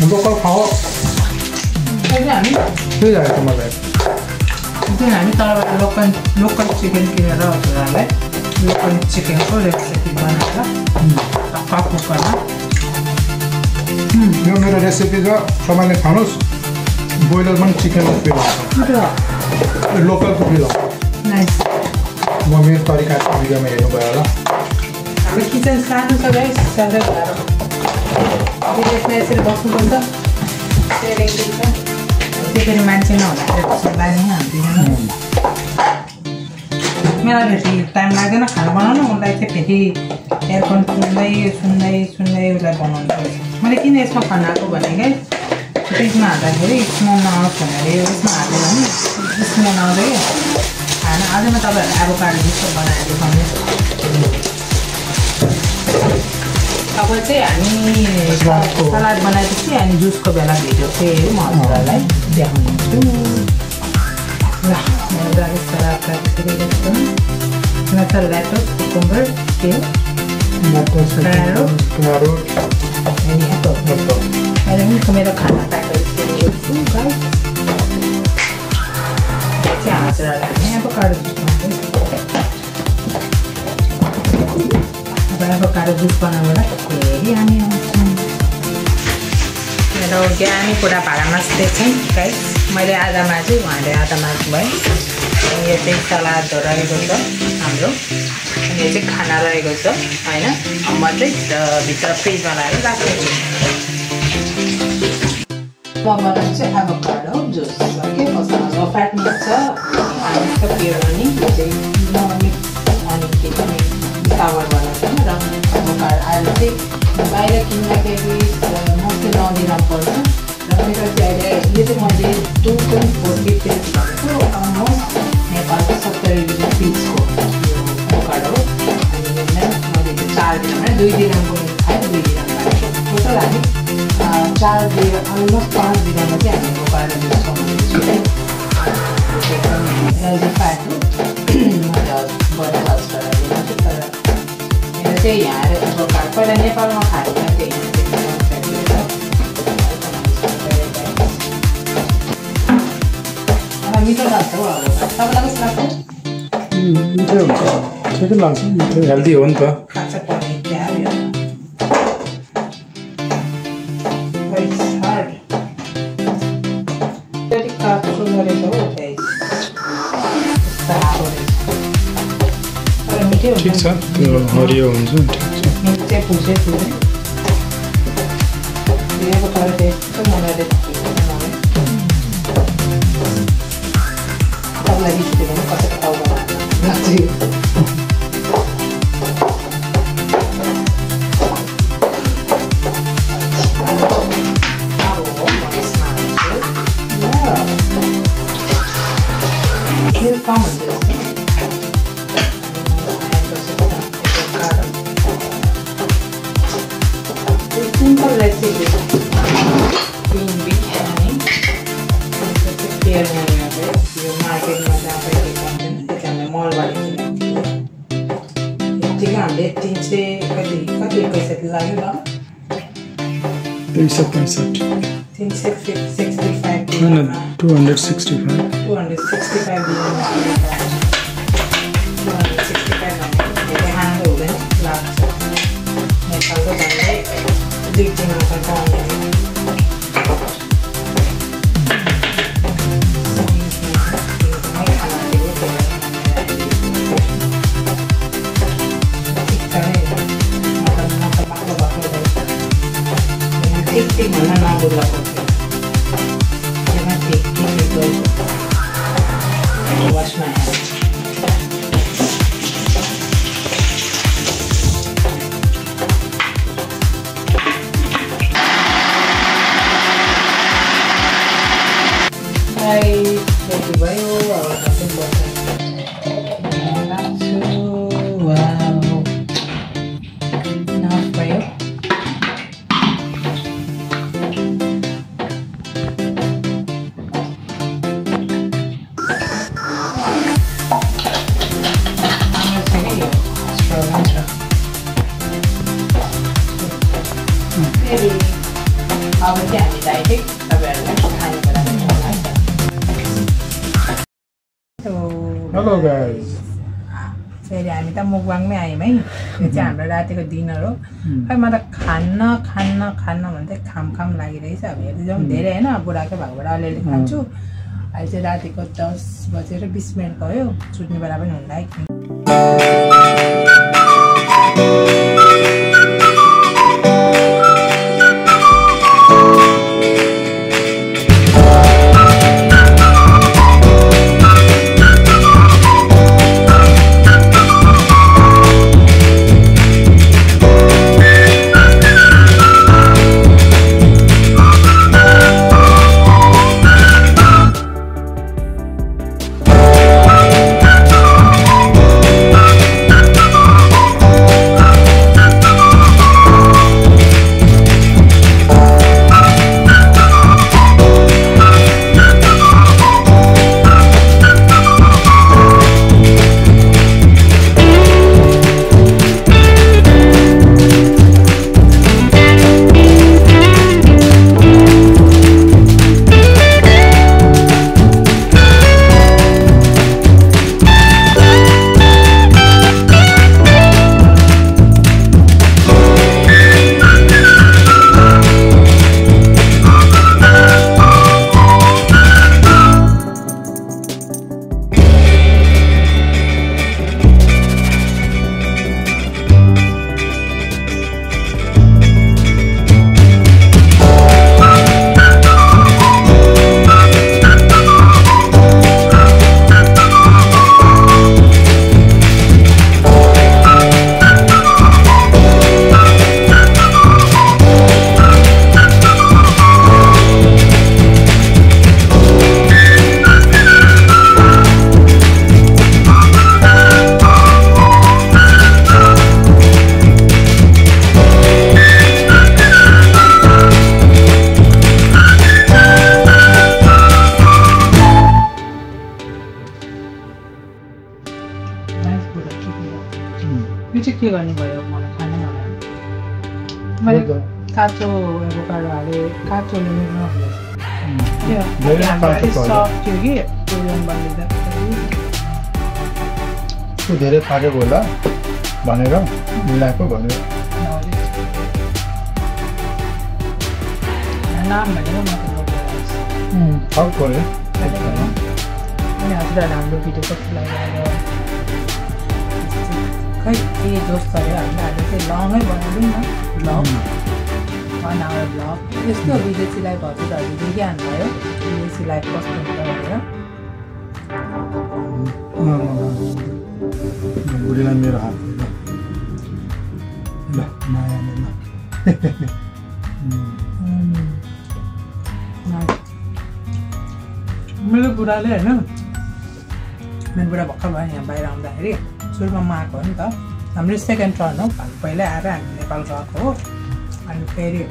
लोकल खाओ त्यही आएको मलाई हामी तलबाट लोकल चिकन किनेर हजुरहरूलाई लोकल चिकनको रेसिपी बनाएर कुकरमा यो मेरो रेसिपी छ तपाईँले खानुहोस् बोइलर पनि चिकनको फिल आउँछ लोकलको फिल आउँछ म मेरो तरिका भिडियोमा हेर्नुभयो होला हाम्रो किचन सानो छ गाइस साह्रै गाह्रो विदेशमा यसरी बस्नुपर्छ सेयरिङ दिन्छ त्यो फेरि मान्छे नहुँदाखेरि बानी हाल्दैन मलाई फेरि टाइम लाग्दैन खाना बनाउनु उसलाई चाहिँ फेरि एयरफोन सुन्दै उसलाई बनाउनु पर्छ मैले किन यसमा खानाको भनेकै फ्रिजमा हाल्दाखेरि स्मेल नआओस् भनेर यसमा हाल्यो भने स्मेल आउँदै खाना आजमा तपाईँहरू एभोकाडो जस्तो बनाएर देखाउने अब चाहिँ हामी सलाद बनाएपछि अनि जुसको बेला भिडियो चाहिँ म हजुरहरूलाई देखाउनेछु ल मेरो गाडी सलाद राखिसकेको छु नत्र ल्याटोस कुकुम्बर के क्यारोट अनि अहिले पनि मेरो खाना प्याक गरिसकेको छु गाइस चाहिँ हजुरहरूलाई एभोकाडो जुस एभोकाडो जुस बनाउनलाई फेरि हामी आउँछौँ। मेरो ज्ञानी कुरा भाँडामा छन् गाइस। मैले आधा माझेँ, उहाँले आधा माझ्नु भयो। यो चाहिँ सलाद रहेको छ हाम्रो, अनि यो चाहिँ खाना रहेको छ होइन। म चाहिँ भित्र फ्रिजमा लगाएर राखेको छु। म बनाउँछु चाहिँ एभोकाडो जुस के मसँग फ्याट्नु छ अनि प्योर अनि यो चाहिँ मिक्स अनि के पनि सावर बनाउँछौँ र एभोकाडो अहिले चाहिँ बाहिर किन्दाखेरि मसले नदिन पर्छ र मेरो चाहिँ अहिले यो चाहिँ मैले 2.40 पिस भनेको अलमोस्ट नेपालको 70 रुपियाँ पिसको यो एभोकाडो हो। अनि मैले त्यो 4 दिनमा 2 दिनको खाएँ, 2 दिनमा टोटल हामी 4 दिन अलमोस्ट 5 दिनमा चाहिँ हामी एभोकाडो जुस बनाउँदैछौँ। हेल्दी फ्याट हो, मैले बडी वास गरेर दिन्छु। तर मेरो चाहिँ यहाँ एभोकाडो पहिला नेपालमा खाएको थियो, मिठो लाग्छ हो एभोकाडो। तपाईँलाई कस्तो लाग्छ? मिठो हुन्छ, ठिकै लाग्छ, मिठो हेल्दी हो नि त। खान्छ पर्ने क्या यो काट्छु गरेको हो तर मिठो हुन्छ। ठिक छ, त्यो हरियो हुन्छ, ठिक छ। मिठो चाहिँ फुल्छै फुल्छ। एभोकाडो टेस्ट चाहिँ मलाई तपाईँलाई रिसिपी भन्नु कसरी टाउ बनाउनु लाग्छ। Simple recipe. Green biryani. Biryani ada. Yo market में जाते हैं kita mall वाले की. Tiga हमने 3 से कभी कैसे लाये ना? 365. 365. 265. 265 यहाँ हो गए लाख नेपाल को जाने दिखते हैं अपन कौन है ठीक mana ना बोला करते jangan ठीक itu wash my hands. Jadi bayu, awak kasih buatan. Wow, enough bayu. Jadi, awak jangan diet, tapi ada hanya berada di dalam. Hello guys. फेरि हामी त मुकबाङमै आयौँ है। यो चाहिँ हाम्रो रातिको डिनर हो। खै म त खान्न भन्दै खाम लागिरहेछ। अब हेर्दै जाउँ, धेरै होइन, बुढाकै भागबाट अलिअलि खान्छु। अहिले चाहिँ रातिको 10:20 भयो, छुट्ने बेला पनि हुँदा चाहिँ के गर्ने भयो मलाई खानै मन मैले काँचो एभोकाडो हालेँ काँचोले मिल्नु सफ्ट थियो कि कोरियन बनिँदाखेरि त्यो धेरै पाकेको होला भनेर मिलाएको भनेर नाम भनेर म थाहा पऱ्यो अनि हजुरहरू हाम्रो भिडियो कस्तो लाग्यो खै के जोस गऱ्यो हामीले आज चाहिँ लङै बनाउँदैन न ब्लग 1 आवर ब्लग यस्तो विदेशी लाइफ हजुरहरूले देखिहाल्नुभयो विदेशी लाइफ कस्तो हुन्छ भनेर बुढीलाई मेरो हात ल माया मेरो बुढाले होइन मेरो बुढा भर्खर भयो यहाँ बाहिर आउँदाखेरि सुरुमा म आएको हो नि त हाम्रो सेकेन्ड टर्न हो पहिल्यै आएर हामी नेपाल गएको हो अनि फेरि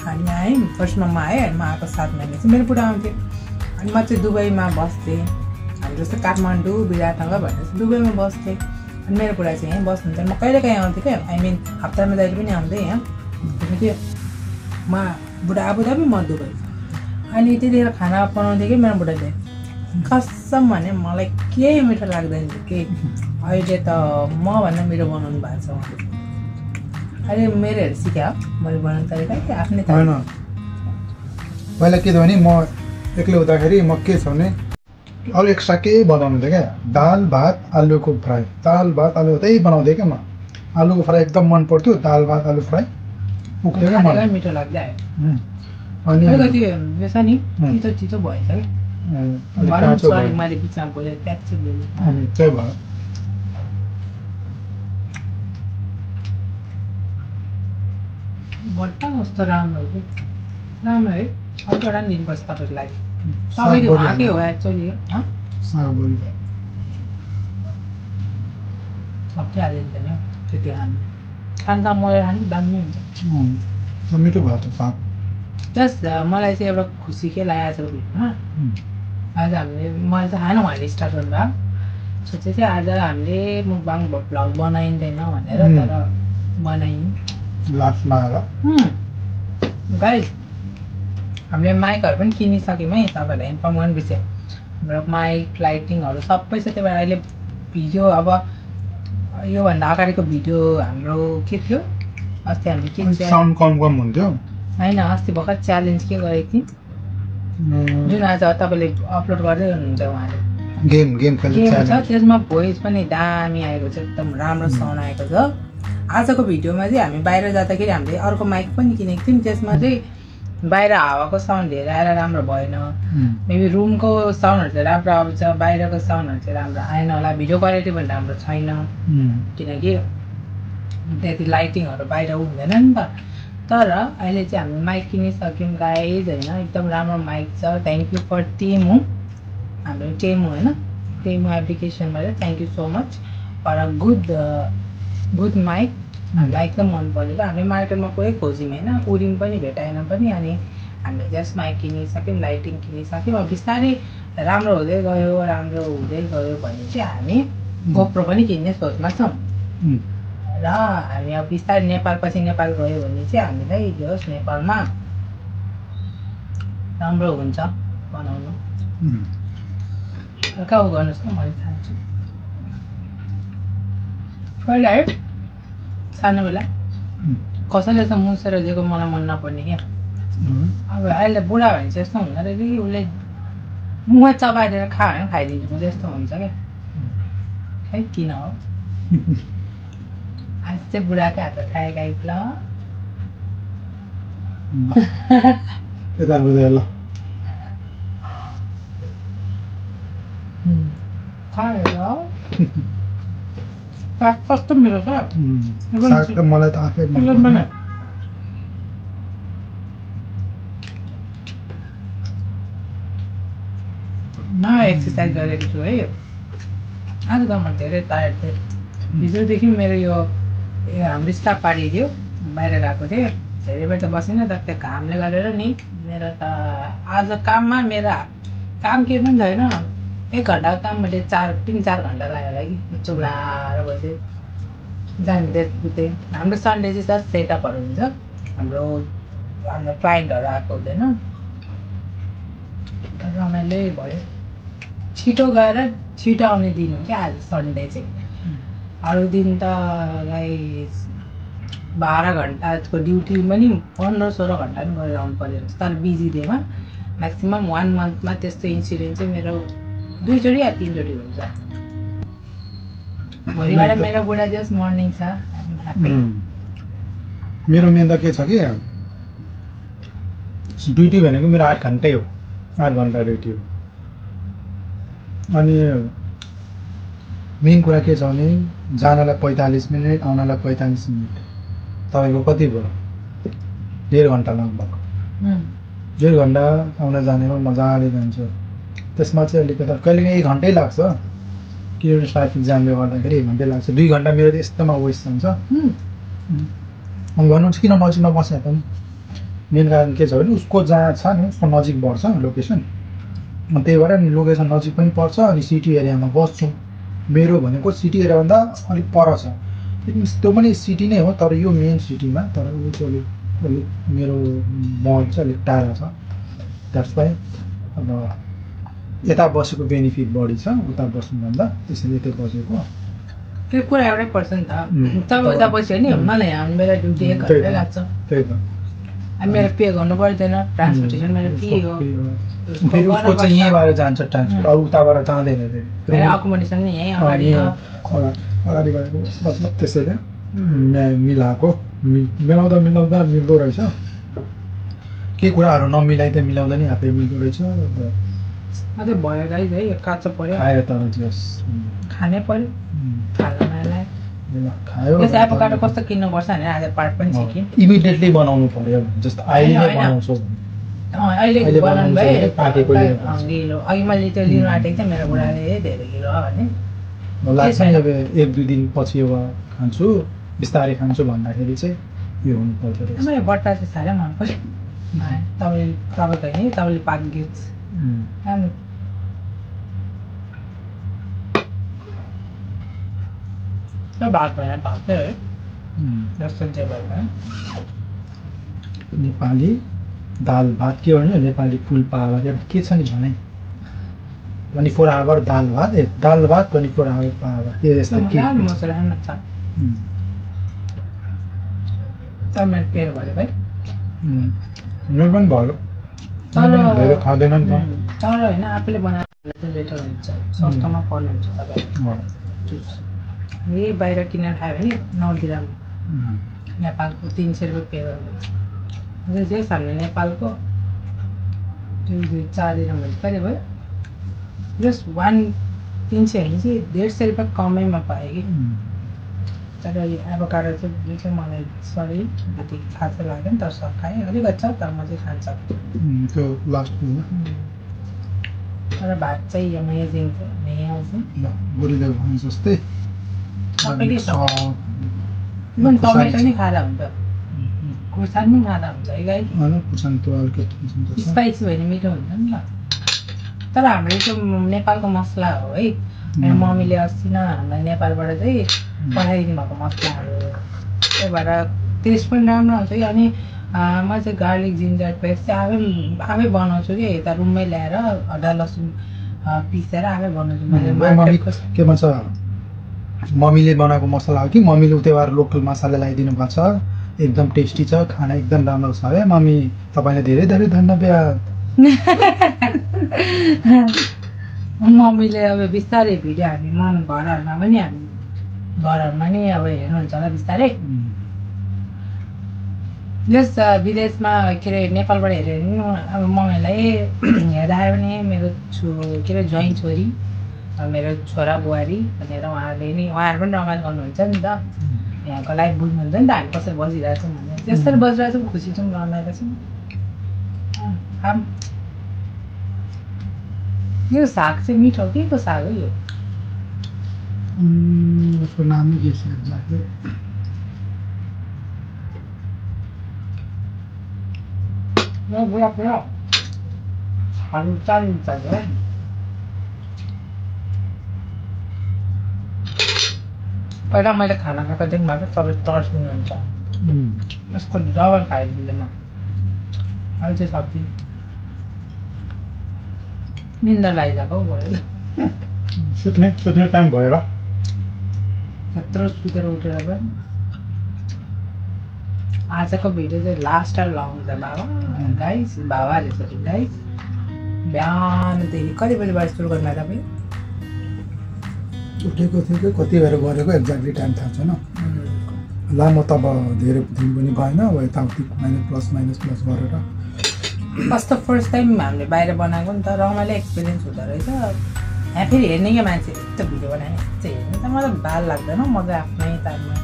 हामी आयौँ फर्स्टमा म आएँ अनि म आएको 7 महिना चाहिँ मेरो बुढा आउँथ्यो अनि म चाहिँ दुबईमा बस्थेँ हामी जस्तो काठमाडौँ विराटनगर भनेर चाहिँ दुबईमा बस्थेँ अनि मेरो बुढा चाहिँ यहीँ बस्नुहुन्छ म कहिले काहीँ आउँथेँ क्या आई मिन हप्तामा जहिले पनि आउँथेँ यहाँ त्यो म बुढा आबुधाबी म दुबई अनि त्यतिखेर खाना बनाउँथेँ कि मेरो बुढाले कसम भने मलाई केही मिठो लाग्दैन थियो कि अहिले त मभन्दा मेरो बनाउनु भएको छ अहिले मेरोहरू सिक्यो मैले बनाउने तरिका कि आफ्नै होइन पहिला के थियो भने म एक्लै हुँदाखेरि म के छ भने अरू एक्स्ट्रा केही बनाउँथेँ क्या दाल भात आलुको फ्राई दाल भात आलु त्यही बनाउँथेँ क्या म आलुको फ्राई एकदम मन पर्थ्यो दाल भात आलु फ्राई पुग्थ्यो क्या मलाई मिठो लाग्दै आयो अनि अलिकति बेस नि चितो चितो भएछ कि मैले बिचमा बोलेँ प्याच बोलेँ त्यही भयो बट्टा कस्तो राम्रो हो राम्रो है अर्कोवटा पनि दिनुपर्छ तपाईँको लागि तपाईँको भाकै हो एक्चुअली सागबरी सबै हालिदिँदैन त्यति खानु खानु त मलाई खानु दामी हुन्छ मिठो भयो त साग जस्ट मलाई चाहिँ एउटा खुसी के लागेको छ भिडमा आज हामीले मैले त खानु भने स्टार्ट गर्नुभयो सोचेँ चाहिँ आज हामीले मुकबाङ भ्लग बनाइँदैन भनेर तर बनायौँ लास्टमा आएर गाइस हामीले माइकहरू पनि किनिसक्यौँ है तपाईँहरूलाई इन्फर्म गर्नु बिर्सेँ हाम्रो माइक लाइटिङहरू सबै छ त्यही भएर अहिले भिडियो अब योभन्दा अगाडिको भिडियो हाम्रो के थियो अस्ति हामीले के साउन्ड कम हुन्थ्यो होइन अस्ति भर्खर च्यालेन्ज के गरेको थियौँ जुन आज तपाईँले अपलोड गर्दै हुनुहुन्छ उहाँले गेम छ त्यसमा भोइस पनि दामी आएको छ एकदम राम्रो साउन्ड आएको छ आजको भिडियोमा चाहिँ हामी बाहिर जाँदाखेरि हामीले अर्को माइक पनि किनेको थियौँ त्यसमा चाहिँ बाहिर हावाको साउन्ड धेरै आएर राम्रो भएन मेबी रुमको साउन्डहरू चाहिँ राम्रो आउँछ बाहिरको साउन्डहरू चाहिँ राम्रो आएन होला भिडियो क्वालिटी पनि राम्रो छैन किनकि त्यति लाइटिङहरू बाहिर हुँदैन नि त तर अहिले चाहिँ हामी माइक किनिसक्यौँ गाइज होइन एकदम राम्रो माइक छ थ्याङ्क यू फर टेमु हाम्रो टेमु होइन टेमु एप्लिकेसनबाट thank you so much for a good mic हामीलाई एकदम मन परेको हामी मार्केटमा कोही खोज्यौँ होइन उरिङ पनि भेटाएन पनि अनि हामीले जस्ट माइक किनिसक्यौँ लाइटिङ किनिसक्यौँ अब बिस्तारै राम्रो हुँदै गयो भने चाहिँ हामी गोप्रो पनि किन्ने सोचमा छौँ र हामी अब बिस्तारै नेपाल गयो भने चाहिँ हामीलाई होस् नेपालमा राम्रो हुन्छ बनाउनु हल्का गर्नुहोस् न मैले चाहन्छु पहिला है सानो बेला कसैले त मुसेर दिएको मलाई मन नपर्ने क्या अब अहिले बुढा भने चाहिँ यस्तो हुँदो रहेछ कि उसले मुख चबाएर खायो खाइदिनु जस्तो हुन्छ क्या खै किन हो आज चाहिँ बुढाको हात खाए गाई ल कस्तो मेरो छ मलाई त आफै एक्सर्साइज गरेको छु है आज त म धेरै टायर्ड थिएँ हिजोदेखि मेरो यो हाम्रो स्टाफ पार्टी थियो बाहिर गएको थिएँ धेरै बेर त बसिनँ त त्यो घामले गरेर नि मेरो त आज काममा मेरो काम के पनि छैन 1 घन्टाको काम मैले 3-4 घन्टा लाग्यो होला कि चुलाएर बसेँ जाने उतै हाम्रो सन्डे चाहिँ सर सेटअपहरू हुन्छ हाम्रो क्लाइन्टहरू आएको हुँदैन रमाइलो भयो छिटो गएर छिटो आउने दिन हो क्या आज सन्डे चाहिँ अरू दिन त 12 घन्टाको ड्युटी पनि 15-16 घन्टा पनि गरेर आउनु पर्यो तर बिजी डेमा म्याक्सिमम् 1 मन्थमा त्यस्तो इन्सिडेन्ट चाहिँ मेरो 2 चोटि या 3 चोटि हुन्छ भोलिबाट मेरो बुढा दिवस मर्निङ छ मेरो मेन त के छ कि ड्युटी भनेको मेरो 8 घन्टै हो 8 घन्टा ड्युटी हो अनि मेन कुरा के छ भने जानलाई 45 मिनट आउनलाई 45 मिनट तपाईँको कति भयो 1.5 घन्टा लगभग 1.5 घन्टा आउन जानेमा मजाले जान्छ त्यसमा चाहिँ अलिकति कहिलेकाहीँ 1 घन्टै लाग्छ किनभने ट्राफिक जामले गर्दाखेरि 1 घन्टै लाग्छ 2 घन्टा मेरो त यस्तोमा वेस्ट हुन्छ अनि भन्नुहुन्छ किन नजिकमा बस्या त मेन कारण के छ भने उसको जहाँ छ नि उसको नजिक पर्छ लोकेसन अनि त्यही भएर नि लोकेसन नजिक पनि पर्छ अनि सिटी एरियामा बस्छु मेरो भनेको सिटी एरियाभन्दा अलिक पर छ त्यो पनि सिटी नै हो तर यो मेन सिटीमा तर ऊ चाहिँ अलिक मेरो महल चाहिँ अलिक टाढा छ द्याट्स वाइ अब यता बसेको बेनिफिट बढी छ उता बस्नुभन्दा त्यसैले यतै बसेको त्यो कुरा एउटै पर्छ नि त तब उता बस्यो भने मलाई हाम्रो बेला ड्युटी 1 घन्टा लाग्छ त्यही त अनि मेरो पे गर्नु पर्दैन ट्रान्सपोर्टेसन मेरो फ्री हो फेरि उसको चाहिँ यहीँबाट जान्छ ट्रान्सपोर्ट अरू उताबाट जाँदैन फेरि अकोमोडेसन नि यहीँ अगाडि अगाडि गरेको मतलब त्यसैले मिलाएको मिलाउँदा मिल्दो रहेछ के कुराहरू नमिलाइ त मिलाउँदा नि आफै मिल्दो रहेछ अझै भयो गाइस है काँचो पर्यो खायो तर जस खानै पर्यो खानालाई खायो यस एभोकाडो कस्तो किन्नुपर्छ भनेर आज पार्ट पनि सिकेँ इमिडिएटली बनाउनु पर्यो जस्तो अहिले नै बनाउँछु अहिले बनाउनु भयो पाकेको अघि मैले त्यो लिनु आँटेको थिएँ मेरो बुढाले धेरै किलो भने लाग्छ नि अब 1-2 दिन पछि अब खान्छु बिस्तारै खान्छु भन्दाखेरि चाहिँ यो हुनु पर्छ मलाई बट्टा चाहिँ साह्रै मन पर्छ तपाईँको होइन तपाईँले पाकेको भात भएन भात चाहिँ है जस्तो चाहिँ भयो नेपाली दाल भात के भन्यो नेपाली फुल पावर एउटा के छ नि भने 24 आवर दाल भात 24 आवर पावर के यस्तो के मसला छ टमाटर पेर भयो भाइ मेरो पनि भयो तर खाँदैन नि त तर होइन आफूले बनाएर चाहिँ बेटर हुन्छ सस्तोमा पर्नुहुन्छ तपाईँ यही बाहिर किनेर खायो भने 9 ग्राम नेपालको 300 रुपियाँ पे गर्नु जे हामीले नेपालको 4 दिन भयो कहिले भयो जस्ट 300 भने चाहिँ 150 रुपियाँ कमैमा पाएँ कि तर यो एभोकाडो चाहिँ जुन चाहिँ मलाई सरी अति खाँचो लाग्यो नि तर सकाएँ अलिकति छ तर म चाहिँ खान सक्छु त्यो लास्ट तर भात चाहिँ अमेजिङ छ बुढीले भने जस्तै सबैले इभन टमेटो नि खाँदा हुन्छ खुर्सानी पनि खाँदा हुन्छ है गाई खुर्सानी त अलिकति स्पाइसी भयो भने मिठो हुन्छ नि त तर हाम्रो त्यो नेपालको मसला हो है मेरो मम्मीले अस्ति न हामीलाई नेपालबाट चाहिँ पठाइदिनु भएको मसलाहरू त्यही भएर टेस्ट पनि राम्रो हुन्छ कि अनि म चाहिँ गार्लिक जिन्जर पेस्ट चाहिँ आफै बनाउँछु कि यता रुममै ल्याएर अदुवा लसुन पिसेर आफै बनाउँछु के भन्छ मम्मीले बनाएको मसला हो कि मम्मीले उतैबाट लोकल मसला लगाइदिनु भएको छ एकदम टेस्टी छ खाना एकदम राम्रो छ है मम्मी तपाईँलाई धेरै धेरै धन्यवाद मम्मीले अब बिस्तारै भिडियो हामी घरहरूमा पनि घरहरूमा नि अब हेर्नुहुन्छ होला बिस्तारै जस विदेशमा के अरे नेपालबाट हेऱ्यो भने अब मम्मीलाई हेर्दा आयो भने मेरो के अरे ज्वाइँ छोरी मेरो छोरा बुहारी भनेर उहाँहरू पनि रमाइलो गर्नुहुन्छ नि त यहाँको लाइफ बुझ्नुहुन्छ नि त हामी कसरी बसिरहेको छौँ भनेर त्यसरी बसिरहेको छौँ खुसी छौँ रमाइलो छौँ यो साग चाहिँ मिठो के को साग हो यो उसको नाम के छ बुढा बुढा हामी चालिन्छ है पहिला मैले खाना खाएको देखि भएको तपाईँ तर्सिनुहुन्छ यसको डबल खाइदिँदैन अहिले चाहिँ सब्जी निन्दा लागिरहेको भयो सुत्ने टाइम भयो र यत्रो सुतेर उठेर पनि आजको भिडियो चाहिँ लास्ट टाइम लगाउँछ बाबा गाइस बाबाले चाहिँ गाइस बिहानदेखि कति बजीबाट सुरु गर्नु तपाईँ उठेको थियो कि कति भएर गरेको एक्ज्याक्टली टाइम थाहा छैन लामो त अब धेरै दिन पनि भएन अब यताउति प्लस माइनस गरेर कस्तो फर्स्ट टाइम हामीले बाहिर बनाएको नि त रमाइलो एक्सपिरियन्स हुँदो रहेछ यहाँ फेरि हेर्ने क्या मान्छे यस्तो भिडियो बनायो यस्तो हेर्ने त मलाई बाल लाग्दैन म चाहिँ आफ्नै टाइममा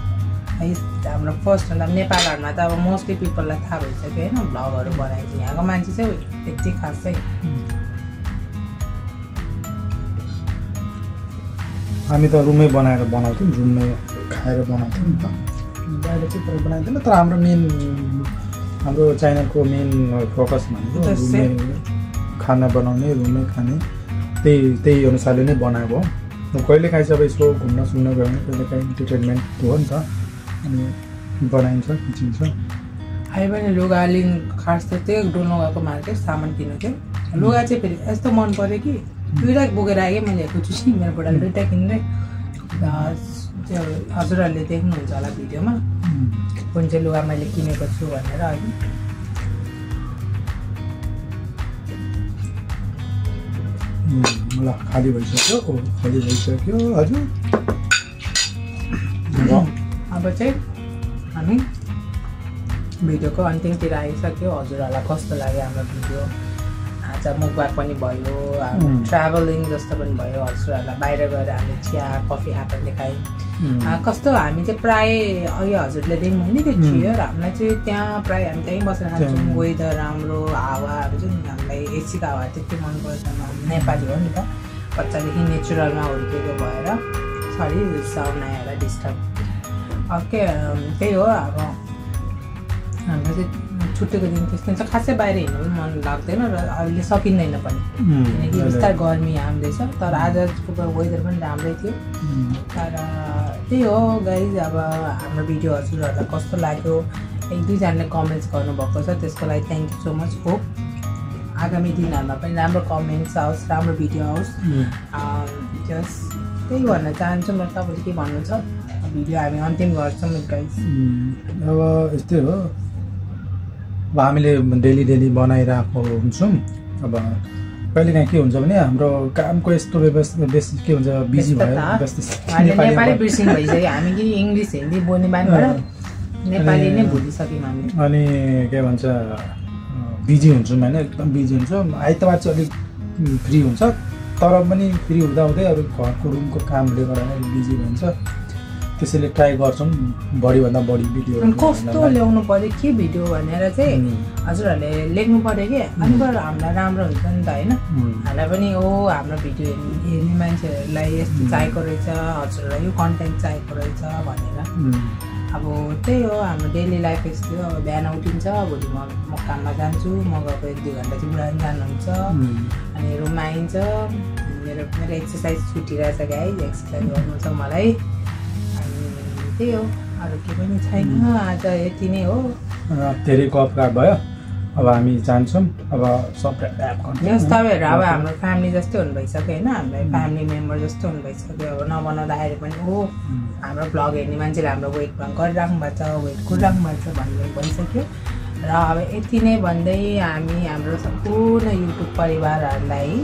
हाम्रो फर्स्ट अन्त नेपालहरूमा त अब मोस्टली पिपललाई थाहा भइसक्यो होइन भ्लगहरू बनाएको छ यहाँको मान्छे चाहिँ त्यति खास चाहिँ हामी त रुमै बनाएर बनाउँथ्यौँ रुममै खाएर बनाउँथ्यौँ नि त बाहिर चाहिँ पुरै बनाइदिएन तर हाम्रो च्यानलको मेन फोकस भनेको रुममै खाना बनाउने रुममै खाने त्यही अनुसारले नै बनाएको हो कहिले काहीँ चाहिँ अब यसो घुम्न सुन्न गयो भने कहिले काहीँ इन्टरटेनमेन्ट हो नि त अनि बनाइन्छ खिचिन्छ अहिले पनि लुगा लिन खास त त्यही डोल्नु गएको मार्केट सामान किन्नु थियो लुगा चाहिँ फेरि यस्तो मन पऱ्यो कि दुईवटा बोकेर आएँ मैले खुसी मेरो बुढाले दुईवटा किन्दै त्यो हजुरहरूले देख्नुहुन्छ होला भिडियोमा कुन चाहिँ लुगा मैले किनेको छु भनेर अहिले ल खाली भइसक्यो हजुर अब चाहिँ हामी भिडियोको अन्तिमतिर आइसक्यो हजुरहरूलाई कस्तो लाग्यो हाम्रो भिडियो आज मुखबार पनि भयो ट्राभलिङ जस्तो पनि भयो हजुरहरूलाई बाहिर गएर हामीले चिया कफी खाएर देखायौँ कस्तो हामी चाहिँ प्रायः अहिले हजुरले देख्नुहुने नि त्यो चियर हामीलाई चाहिँ त्यहाँ प्रायः हामी त्यहीँ बसेर खान्छौँ वेदर राम्रो हावाहरू चाहिँ हामीलाई एसीको हावा त्यति मनपर्छ नेपाली हो नि त बच्चादेखि नेचुरलमा हुर्केको भएर सरी साउन्ड आएर डिस्टर्ब ओके त्यही हो अब हाम्रो चाहिँ छुट्टीको दिन त्यस्तो हुन्छ खासै बाहिर हिँड्नु पनि मन लाग्दैन र अहिले सकिँदैन पनि किनकि बिस्तारै गर्मी हाम्दैछ तर आजको वेदर पनि राम्रै थियो तर त्यही हो गाइज अब हाम्रो भिडियो हजुरहरूलाई कस्तो लाग्यो एक दुईजनाले कमेन्ट्स गर्नुभएको छ त्यसको लागि thank you so much hope आगामी दिनहरूमा पनि राम्रो कमेन्ट्स आओस् राम्रो भिडियो आओस् जस त्यही भन्न चाहन्छु म तपाईँले के भन्नु छ भिडियो हामी अन्तिम गर्छौँ गाइज अब यस्तै हो अब हामीले डेली बनाइरहेको हुन्छौँ अब कहिलेकाहीँ के हुन्छ भने हाम्रो कामको यस्तो बेसी के हुन्छ बिजी भयो नेपाली बिर्सिनु भइसक्यो हामी कि इङ्ग्लिस हिन्दी बोल्ने बानीबाट नेपाली नै भुलिसक्यौँ हामी अनि के भन्छ बिजी हुन्छौँ होइन एकदम बिजी हुन्छौँ आइतबार चाहिँ अलिक फ्री हुन्छ तर पनि फ्री हुँदाहुँदै अरू घरको रुमको कामले गर्दा बिजी हुन्छ त्यसैले ट्राई गर्छौँ बढीभन्दा बढी भिडियो कस्तो ल्याउनु पर्यो के भिडियो भनेर चाहिँ हजुरहरूले लेख्नु पर्यो कि अनि हामीलाई राम्रो हुन्छ नि त होइन हामीलाई पनि हो हाम्रो भिडियो हेर्ने मान्छेहरूलाई यस्तो चाहिएको रहेछ हजुरहरूलाई यो कन्टेन्ट चाहिएको रहेछ भनेर अब त्यही हो हाम्रो डेली लाइफ यस्तो अब बिहान उठिन्छ भोलि म काममा जान्छु म गएको 1-2 घन्टा चाहिँ बुढा जानुहुन्छ अनि रुममा आइन्छ मेरो एक्सर्साइज छुटिरहेछ गाइज एक्सर्साइज गर्नु छ मलाई त्यही हो अरू के पनि छैन आज यति नै हो धेरै गफगाफ भयो अब हामी जान्छौँ अब सबै तपाईँहरू अब हाम्रो फ्यामिली जस्तै हुनु भइसक्यो होइन हामीलाई फ्यामिली मेम्बर जस्तो हुनु भइसक्यो अब नबनाउँदाखेरि पनि हो हाम्रो भ्लग हेर्ने मान्छेले हाम्रो वेटमा गरिराख्नु भएको छ वेट गरिराख्नु भएको छ भन्ने भइसक्यो र अब यति नै भन्दै हामी हाम्रो सम्पूर्ण युट्युब परिवारहरूलाई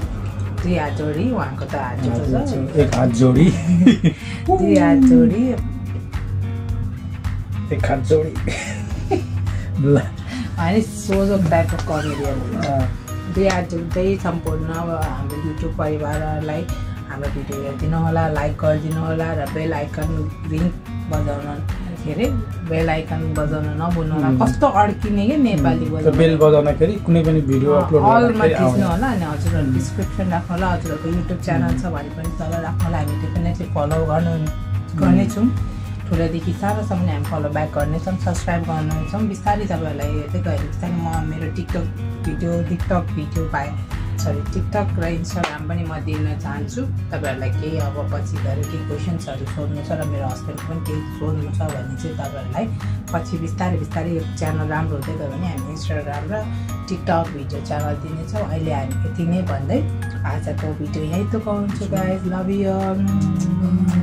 2 हात जोडी उहाँको त हात जोड्छ 1 हात जोडी 2 हात जोडी 1 हात जोडी ल अनि सोझो टाइपको कमेडियन 2 हात जोड्दै सम्पूर्ण अब हाम्रो युट्युब परिवारहरूलाई हाम्रो भिडियो हेरिदिनु होला लाइक गरिदिनु होला र बेल आइकन रिङ बजाउन के अरे बेल आइकन बजाउन नभुल्नु होला कस्तो अड्किने कि नेपाली बोल्नु बेल बजाउँदाखेरि कुनै पनि भिडियो अपलोड अलमा थिच्नु होला अनि हजुरहरू डिस्क्रिप्सन राख्नु होला हजुरहरूको युट्युब च्यानल छ भने पनि तल राख्नु होला हामी डेफिनेटली फलो गर्नेछौँ ठुलोदेखि सानोसम्म हामी फलो ब्याक गर्नेछौँ सब्सक्राइब गर्नेछौँ बिस्तारै तपाईँहरूलाई हेर्दै गयो बिस्तारै म मेरो टिकटक भिडियो पाएँ टिकटक र इन्स्टाग्राम पनि म दिन चाहन्छु। तपाईँहरूलाई केही अब पछि गएर केही क्वेसन्सहरू सोध्नु छ र मेरो हस्बेन्डको पनि केही सोध्नु छ भने चाहिँ तपाईँहरूलाई पछि बिस्तारै बिस्तारै यो च्यानल राम्रो हुँदै गयो भने हामी इन्स्टाग्राम र टिकटक भिडियो च्यानल दिनेछौँ। अहिले हामी यति नै भन्दै आजको भिडियो यहीँ टुङ्गाउँछु गाइज। Love you.